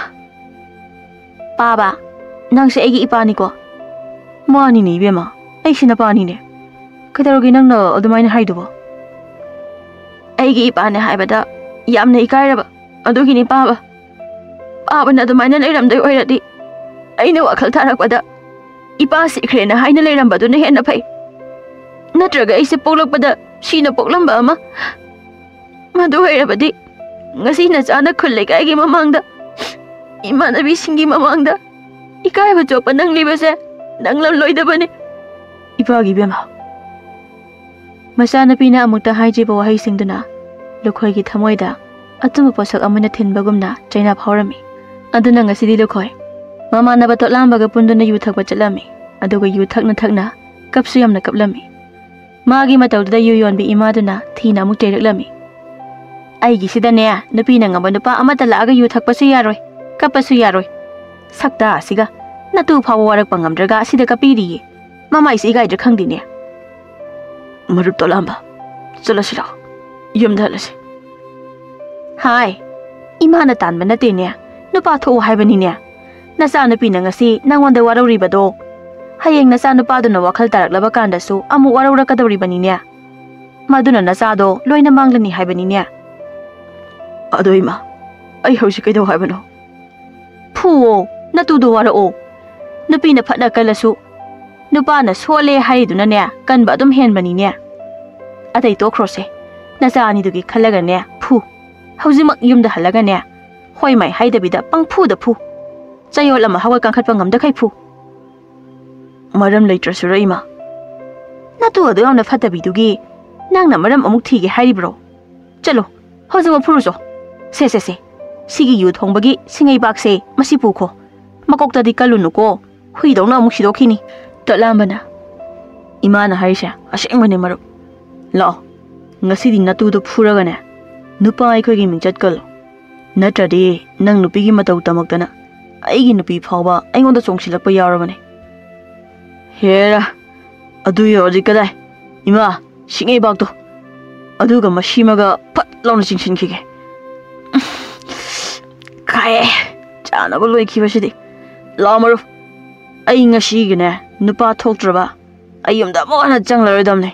ꯄꯥꯕ, ꯅꯪꯁꯦ ꯑꯩꯒꯤ ꯏꯄꯥꯅꯤꯀꯣ? ꯃꯥꯅꯤꯅꯦ ꯏꯕꯦꯝꯃ, ꯑꯩꯁꯦ ꯅꯄꯥꯅꯤꯅꯦ꯫ ꯀꯩꯗꯧꯔꯒꯦ ꯅꯪꯅ ꯑꯗꯨꯃꯥꯏꯅ ꯍꯥꯏꯗꯨꯕꯣ? ꯑꯩꯒꯤ ꯏꯄꯥꯅꯦ ꯍꯥꯏꯕꯗ ꯌꯥꯝꯅ ꯏꯀꯥꯏꯔꯕ, ꯑꯗꯨꯒꯤꯅꯤ ꯄꯥꯕ꯫ ꯄꯥꯕꯅ ꯑꯗꯨꯃꯥꯏꯅ ꯂꯩꯔꯝꯗꯣꯏ ꯑꯣꯏꯔꯗꯤ, ꯑꯩꯅ ꯋꯥꯈꯜ ꯇꯥꯔꯛꯄꯗ ꯏꯄꯥ ꯁꯤꯈ꯭ꯔꯦꯅ ꯍꯥꯏꯅ ꯂꯩꯔꯝꯕꯗꯨꯅ ꯍꯦꯟꯅ ꯐꯩ꯫ ꯅꯠꯇ꯭ꯔꯒ ꯑꯩꯁꯦ ꯄꯣꯛꯂꯛꯄꯗ ꯁꯤꯅ ꯄꯣꯛꯂꯝꯕ ꯑꯃ꯫ ꯃꯗꯨ ꯑꯣꯏꯔꯕꯗꯤ ꯉꯁꯤ ꯅꯆꯥꯅ ꯈꯨꯜ ꯂꯩꯀꯥꯏꯒꯤ ꯃꯃꯥꯡꯗ, ꯏꯃꯥꯟꯅꯕꯤꯁꯤꯡꯒꯤ ꯃꯃꯥꯡꯗ ꯏꯀꯥꯏꯕ ꯆꯣꯛꯄ ꯅꯪꯂꯤꯕꯁꯦ ꯅꯪꯂꯝꯂꯣꯏꯗꯕꯅꯤ꯫ ꯏꯄꯥꯒꯤ ꯏꯕꯦꯝꯃ꯫ ꯃꯆꯥꯅꯨꯄꯤꯅ ꯑꯃꯨꯛꯇ ꯍꯥꯏꯗ꯭ꯔꯤꯕ ꯋꯥꯍꯩꯁꯤꯡꯗꯨꯅ ꯂꯨꯈꯣꯏꯒꯤ ꯊꯃꯣꯏꯗ ꯑꯆꯨꯝꯕ ꯄꯣꯠꯁꯛ ꯑꯃꯅ ꯊꯤꯟꯕꯒꯨꯝꯅ ꯆꯩꯅꯥ ꯐꯥꯎꯔꯝꯃꯤ꯫ ꯑꯗꯨꯅ ꯉꯁꯤꯗꯤ ꯂꯨꯈꯣꯏ ꯃꯃꯥꯟꯅꯕ ꯇꯣꯠꯂꯥꯝꯕꯒ ꯄꯨꯟꯗꯨꯅ ꯌꯨ ꯊꯛꯄ ꯆꯠꯂꯝꯃꯤ꯫ ꯑꯗꯨꯒ ꯌꯨ ꯊꯛꯅ ꯊꯛꯅ ꯀꯞꯁꯨ ꯌꯥꯝꯅ ꯀꯞꯂꯝꯃꯤ꯫ ꯃꯥꯒꯤ ꯃꯇꯧꯗꯨꯗ ꯌꯨ ꯌꯣꯟꯕꯤ ꯏꯃꯥꯗꯨꯅ ꯊꯤꯅ ꯑꯃꯨꯛ ꯆꯩꯔꯛꯂꯝꯃꯤ꯫ "ꯑꯩꯒꯤꯁꯤꯗꯅꯦ, ꯅꯨꯄꯤꯅ ꯉꯝꯕ ꯅꯨꯄꯥ ꯑꯃꯠꯇ ꯂꯥꯛꯑꯒ ꯌꯨ ꯊꯛꯄꯁꯨ ꯌꯥꯔꯣꯏ, ꯀꯞꯄꯁꯨ ꯌꯥꯔꯣꯏ꯫ ꯁꯛꯇꯥ ꯑꯁꯤꯒ, ꯅꯇꯨ ꯐꯥꯎꯕ ꯋꯥꯔꯛꯄ ꯉꯝꯗ꯭ꯔꯒ ꯑꯁꯤꯗ ꯀꯞꯄꯤꯔꯤꯌꯦ꯫ ꯃꯃꯥꯏꯁꯦ ꯏꯀꯥꯏꯗ꯭ꯔꯥ ꯈꯪꯗꯦꯅꯦ꯫ ꯃꯔꯨꯞ ꯇꯣꯂꯥꯝꯕ, ꯆꯠꯂꯁꯤꯔꯣ? ꯌꯨꯝꯗ ꯍꯜꯂꯁꯤ꯫" "ꯍꯥꯏ, ꯏꯃꯥꯅ ꯇꯥꯟꯕ ꯅꯠꯇꯦꯅꯦ, ꯅꯨꯄꯥ ꯊꯣꯛꯎ ꯍꯥꯏꯕꯅꯤꯅꯦ꯫ ꯅꯆꯥꯅꯨꯄꯤꯅ ꯉꯁꯤ ꯅꯉꯣꯟꯗ ꯋꯥꯔꯧꯔꯤꯕꯗꯣ, ꯍꯌꯦꯡ ꯅꯆꯥꯅꯨꯄꯥꯗꯨꯅ ꯋꯥꯈꯜ ꯇꯥꯔꯛꯂꯕ ꯀꯥꯟꯗꯁꯨ ꯑꯃꯨꯛ ꯋꯥꯔꯧꯔꯛꯀꯗꯧꯔꯤꯕꯅꯤꯅꯦ꯫ ꯃꯗꯨꯅ ꯅꯆꯥꯗꯣ ꯂꯣꯏꯅ ꯃꯥꯡꯂꯅꯤ ꯍꯥꯏꯕꯅꯤꯅꯦ꯫" "ꯑꯗꯣ ꯏꯃꯥ, ꯑꯩ ꯍꯧꯖꯤꯛ ꯀꯩꯗꯧ ꯍꯥꯏꯕꯅꯣ?" "ꯐꯨꯋꯣ, ꯅꯇꯨꯗꯣ ꯋꯥꯔꯛꯑꯣ꯫ ꯅꯨꯄꯤꯅ ꯐꯠꯅ ꯀꯜꯂꯁꯨ, ꯅꯨꯄꯥꯅ ꯁꯣꯜꯂꯦ ꯍꯥꯏꯔꯤꯗꯨꯅꯅꯦ, ꯀꯟꯕ ꯑꯗꯨꯝ ꯍꯦꯟꯕꯅꯤꯅꯦ꯫ ꯑꯇꯩ ꯇꯣꯛꯈ꯭ꯔꯣꯁꯦ, ꯅꯆꯥ ꯑꯅꯤꯗꯨꯒꯤ ꯈꯜꯂꯒꯅꯦ ꯐꯨ꯫ ꯍꯧꯖꯤꯛꯃꯛ ꯌꯨꯝꯗ ꯍꯜꯂꯒꯅꯦ, ꯍꯣꯏ ꯃꯥꯏ ꯍꯥꯏꯗꯕꯤꯗ ꯄꯪꯐꯨꯗ ꯐꯨ꯫ ꯆꯌꯣꯜ ꯑꯃ ꯍꯧꯒꯠ ꯀꯥꯡꯈꯠꯄ ꯉꯝꯗꯈꯩ ꯐꯨ꯫" "ꯃꯔꯝ ꯂꯩꯇ꯭ꯔꯁꯨꯔ ꯏꯃꯥ?" "ꯅꯇꯨ ꯑꯗꯨ ꯌꯥꯝꯅ ꯐꯠꯇꯕꯤꯗꯨꯒꯤ ꯅꯪꯅ ꯃꯔꯝ ꯑꯃꯨꯛ ꯊꯤꯒꯦ ꯍꯥꯏꯔꯤꯕ꯭ꯔꯣ? ꯆꯠꯂꯣ, ꯍꯧꯖꯤꯛꯃꯛ ꯐꯨꯔꯨꯆꯣ꯫ ꯁꯦ, ꯁꯦ, ꯁꯦ, ꯁꯤꯒꯤ ꯌꯨ ꯊꯣꯡꯕꯒꯤ ꯁꯤꯡꯉꯩꯕꯥꯛꯁꯦ ꯃꯁꯤ ꯄꯨꯈꯣ꯫ ꯃꯀꯣꯛꯇꯗꯤ ꯀꯜꯂꯨꯅꯨꯀꯣ, ꯍꯨꯏꯗꯧꯅ ꯑꯃꯨꯛ ꯁꯤꯗꯣꯛꯈꯤꯅꯤ꯫ ꯇꯣꯠꯂꯥꯝꯕꯅ, "ꯏꯃꯥꯅ ꯍꯥꯏꯔꯤꯁꯦ ꯑꯁꯦꯡꯕꯅꯦ ꯃꯔꯨꯞ꯫ ꯂꯥꯛꯑꯣ, ꯉꯁꯤꯗꯤ ꯅꯇꯨꯗꯣ ꯐꯨꯔꯒꯅꯦ ꯅꯨꯄꯥ ꯑꯩꯈꯣꯏꯒꯤ ꯃꯤꯡꯆꯠ ꯀꯜꯂꯣ꯫ ꯅꯠꯇ꯭ꯔꯗꯤ ꯅꯪ ꯅꯨꯄꯤꯒꯤ ꯃꯇꯧ ꯇꯝꯃꯛꯇꯅ ꯑꯩꯒꯤ ꯅꯨꯄꯤ ꯐꯥꯎꯕ ꯑꯩꯉꯣꯟꯗ ꯆꯣꯡꯁꯤꯜꯂꯛꯄ ꯌꯥꯎꯔꯕꯅꯦ꯫" "ꯍꯦꯔꯥ, ꯑꯗꯨ ꯌꯧꯔꯗꯤ ꯀꯗꯥꯏ? ꯏꯃꯥ, ꯁꯤꯡꯉꯩꯕꯥꯛꯇꯣ ꯑꯗꯨꯒ ꯃꯁꯤꯃꯒ ꯐꯠ ꯂꯥꯎꯅ ꯆꯤꯡꯁꯤꯟꯈꯤꯒꯦ꯫" "ꯈꯥꯏꯌꯦ, ꯆꯥꯅꯕ ꯂꯣꯏꯈꯤꯕꯁꯤꯗꯤ꯫ ꯂꯥꯛꯑꯣ ꯃꯔꯨꯞ, ꯑꯩ ꯉꯁꯤꯒꯤꯅꯦ ꯅꯨꯄꯥ ꯊꯣꯛꯇ꯭ꯔꯕ ꯑꯩ ꯌꯨꯝꯗ ꯑꯃꯨꯛ ꯍꯟꯅ ꯆꯪꯂꯔꯣꯏꯗꯕꯅꯦ꯫"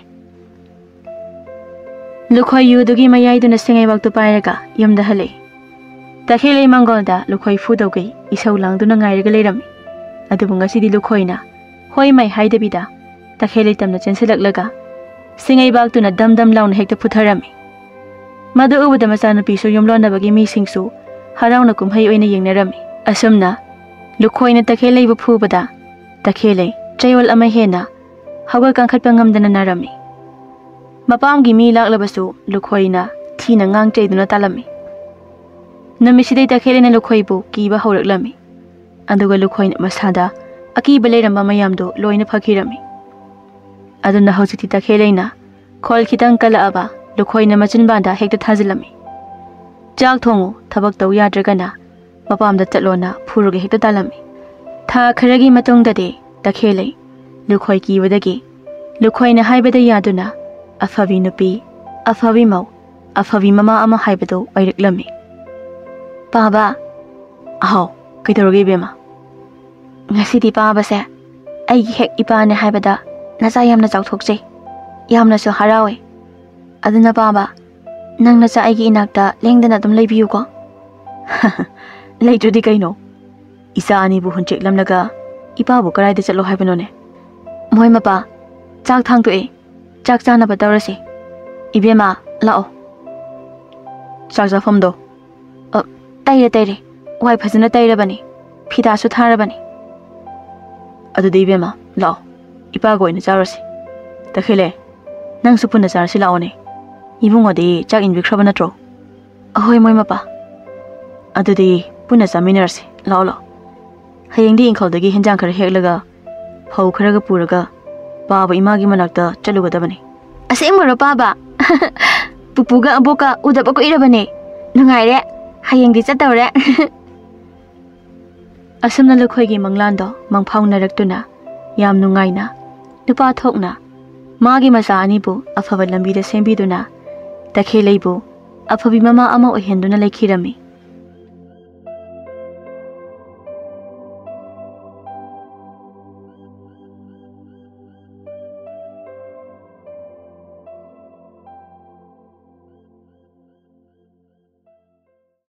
ꯂꯨꯈꯣꯏ ꯌꯨꯗꯨꯒꯤ ꯃꯌꯥꯏꯗꯨꯅ ꯁꯤꯡꯉꯩꯕꯥꯛꯇꯨ ꯄꯥꯏꯔꯒ ꯌꯨꯝꯗ ꯍꯜꯂꯛꯏ꯫ ꯇꯈꯦꯜꯂꯩ ꯃꯪꯒꯣꯜꯗ ꯂꯨꯈꯣꯏ ꯐꯨꯗꯧꯒꯤ ꯏꯁꯧ ꯂꯥꯡꯗꯨꯅ ꯉꯥꯏꯔꯒ ꯂꯩꯔꯝꯃꯤ꯫ ꯑꯗꯨꯕꯨ ꯉꯁꯤꯗꯤ ꯂꯨꯈꯣꯏꯅ ꯍꯣꯏ ꯃꯥꯏ ꯍꯥꯏꯗꯕꯤꯗ ꯇꯈꯦꯜꯂꯩ ꯇꯝꯅ ꯆꯦꯟꯁꯤꯜꯂꯛꯂꯒ ꯁꯤꯡꯉꯩꯕꯥꯛꯇꯨꯅ ꯗꯝ ꯗꯝ ꯂꯥꯎꯅ ꯍꯦꯛꯇ ꯐꯨꯊꯔꯝꯃꯤ꯫ ꯃꯗꯨ ꯎꯕꯗ ꯃꯆꯥꯅꯨꯄꯤꯁꯨ ꯌꯨꯝꯂꯣꯟꯅꯕꯒꯤ ꯃꯤꯁꯤꯡꯁꯨ ꯍꯔꯥꯎꯅ ꯀꯨꯝꯍꯩ ꯑꯣꯏꯅ ꯌꯦꯡꯅꯔꯝꯃꯤ꯫ ꯑꯁꯨꯝꯅ ꯂꯨꯈꯣꯏꯅ ꯇꯈꯦꯜꯂꯩꯕꯨ ꯐꯨꯕꯗ ꯇꯈꯦꯜꯂꯩ ꯆꯌꯣꯜ ꯑꯃ ꯍꯦꯟꯅ ꯍꯧꯒꯠ ꯀꯥꯡꯈꯠꯄ ꯉꯝꯗꯅ ꯅꯥꯔꯝꯃꯤ꯫ ꯃꯄꯥꯝꯒꯤ ꯃꯤ ꯂꯥꯛꯂꯕꯁꯨ ꯂꯨꯈꯣꯏꯅ ꯊꯤꯅ ꯉꯥꯡ ꯆꯩꯗꯨꯅ ꯇꯥꯜꯂꯝꯃꯤ꯫ ꯅꯨꯃꯤꯠꯁꯤꯗꯩ ꯇꯈꯦꯜꯂꯩꯅ ꯂꯨꯈꯣꯏꯕꯨ ꯀꯤꯕ ꯍꯧꯔꯛꯂꯝꯃꯤ꯫ ꯑꯗꯨꯒ ꯂꯨꯈꯣꯏꯅ ꯃꯁꯥꯗ ꯑꯀꯤꯕ ꯂꯩꯔꯝꯕ ꯃꯌꯥꯝꯗꯨ ꯂꯣꯏꯅ ꯐꯈꯤꯔꯝꯃꯤ꯫ ꯑꯗꯨꯅ ꯍꯧꯖꯤꯛꯇꯤ ꯇꯈꯦꯜꯂꯩꯅ ꯈꯣꯜ ꯈꯤꯇꯪ ꯀꯜꯂꯛꯑꯕ ꯂꯨꯈꯣꯏꯅ ꯃꯆꯤꯟꯕꯥꯟꯗ ꯍꯦꯛꯇ ꯊꯥꯖꯤꯜꯂꯝꯃꯤ꯫ "ꯆꯥꯛ ꯊꯣꯡꯉꯨ, ꯊꯕꯛ ꯇꯧ ꯌꯥꯗ꯭ꯔꯒꯅ ꯃꯄꯥꯝꯗ ꯆꯠꯂꯣꯅ" ꯐꯨꯔꯒ ꯍꯦꯛꯇ ꯇꯥꯜꯂꯝꯃꯤ꯫ ꯊꯥ ꯈꯔꯒꯤ ꯃꯇꯨꯡꯗꯗꯤ ꯇꯈꯦꯜꯂꯩ ꯂꯨꯈꯣꯏ ꯀꯤꯕꯗꯒꯤ ꯂꯨꯈꯣꯏꯅ ꯍꯥꯏꯕꯗ ꯌꯥꯗꯨꯅ ꯑꯐꯕꯤ ꯅꯨꯄꯤ, ꯑꯐꯕꯤ ꯃꯧ, ꯑꯐꯕꯤ ꯃꯃꯥ ꯑꯃ ꯍꯥꯏꯕꯗꯨ ꯑꯣꯏꯔꯛꯂꯝꯃꯤ꯫ "ꯄꯥꯕ꯫" "ꯑꯍꯥꯎ, ꯀꯩꯗꯧꯔꯒꯦ ꯏꯕꯦꯝꯃ?" "ꯉꯁꯤꯗꯤ ꯄꯥꯕꯁꯦ ꯑꯩꯒꯤ ꯍꯦꯛ ꯏꯄꯥꯅꯦ ꯍꯥꯏꯕꯗ ꯅꯆꯥ ꯌꯥꯝꯅ ꯆꯥꯎꯊꯣꯛꯆꯩ, ꯌꯥꯝꯅꯁꯨ ꯍꯔꯥꯎꯋꯦ꯫ ꯑꯗꯨꯅ ꯄꯥꯕ, ꯅꯪ ꯅꯆꯥ ꯑꯩꯒꯤ ꯏꯅꯥꯛꯇ ꯂꯦꯡꯗꯅ ꯑꯗꯨꯝ ꯂꯩꯕꯤꯌꯨꯀꯣ꯫" "ꯂꯩꯇ꯭ꯔꯗꯤ ꯀꯩꯅꯣ? ꯏꯆꯥ ꯑꯅꯤꯕꯨ ꯍꯨꯟꯆꯦꯛꯂꯝꯂꯒ ꯏꯄꯥꯕꯨ ꯀꯗꯥꯏꯗ ꯆꯠꯂꯣ ꯍꯥꯏꯕꯅꯣꯅꯦ?" "ꯃꯣꯏ ꯃꯄꯥ, ꯆꯥꯛ ꯊꯥꯡꯗꯣꯛꯑꯦ, ꯆꯥꯛ ꯆꯥꯅꯕ ꯇꯧꯔꯁꯤ꯫ ꯏꯕꯦꯝꯃ, ꯂꯥꯛꯑꯣ꯫" "ꯆꯥꯛ ꯆꯥꯐꯝꯗꯣ?" "ꯑ, ꯇꯩꯔꯦ, ꯇꯩꯔꯦ꯫ ꯋꯥꯏ ꯐꯖꯅ ꯇꯩꯔꯕꯅꯤ, ꯐꯤꯗꯥꯁꯨ ꯊꯥꯔꯕꯅꯤ꯫" "ꯑꯗꯨꯗꯤ ꯏꯕꯦꯝꯃ, ꯂꯥꯛꯑꯣ, ꯏꯄꯥꯒ ꯑꯣꯏꯅ ꯆꯥꯔꯨꯔꯁꯤ꯫ ꯇꯈꯦꯜꯂꯦ, ꯅꯪꯁꯨ ꯄꯨꯟꯅ ꯆꯥꯔꯁꯤ ꯂꯥꯛꯑꯣꯅꯦ꯫ ꯏꯕꯨꯡꯉꯣꯗꯤ ꯆꯥꯛ ꯏꯟꯕꯤꯈ꯭ꯔꯕ ꯅꯠꯇ꯭ꯔꯣ?" "ꯑꯍꯣꯏ, ꯃꯣꯏ ꯃꯄꯥ꯫" ꯑꯗꯨꯗꯤ ꯄꯨꯟꯅ ꯆꯥꯃꯤꯟꯅꯔꯁꯤ꯫ ꯂꯥꯛꯑꯣ, ꯂꯥꯛꯑꯣ꯫ ꯍꯌꯦꯡꯗꯤ ꯏꯪꯈꯣꯜꯗꯒꯤ ꯍꯦꯟꯖꯥꯡ ꯈꯔ ꯍꯦꯛꯂꯒ, ꯐꯧ ꯈꯔꯒ ꯄꯨꯔꯒ ꯄꯥꯕ ꯏꯃꯥꯒꯤ ꯃꯅꯥꯛꯇ ꯆꯠꯂꯨꯒꯗꯕꯅꯤ꯫ ꯑꯁꯦꯡꯕꯔꯣ, ꯄꯥꯕ? ꯄꯨꯄꯨꯒ ꯑꯕꯣꯛꯀ ꯎꯗꯕ ꯀꯨꯏꯔꯕꯅꯦ꯫ ꯅꯨꯡꯉꯥꯏꯔꯦ꯫ ꯍꯌꯦꯡꯗꯤ ꯆꯠꯇꯧꯔꯦ꯫ ꯑꯁꯨꯝꯅ ꯂꯨꯈꯣꯏꯒꯤ ꯃꯪꯂꯥꯟꯗꯣ ꯃꯪꯐꯥꯎꯅꯔꯛꯇꯨꯅ, ꯌꯥꯝ ꯅꯨꯡꯉꯥꯏꯅ, ꯅꯨꯄꯥ ꯊꯣꯛꯅ, ꯃꯥꯒꯤ ꯃꯆꯥ ꯑꯅꯤꯕꯨ ꯑꯐꯕ ꯂꯝꯕꯤꯗ ꯁꯦꯝꯕꯤꯗꯨꯅ, ꯇꯈꯦꯜꯂꯩꯕꯨ ꯑꯐꯕꯤ ꯃꯃꯥ ꯑꯃ ꯑꯣꯏꯍꯟꯗꯨꯅ ꯂꯩꯈꯤꯔꯝꯃꯤ꯫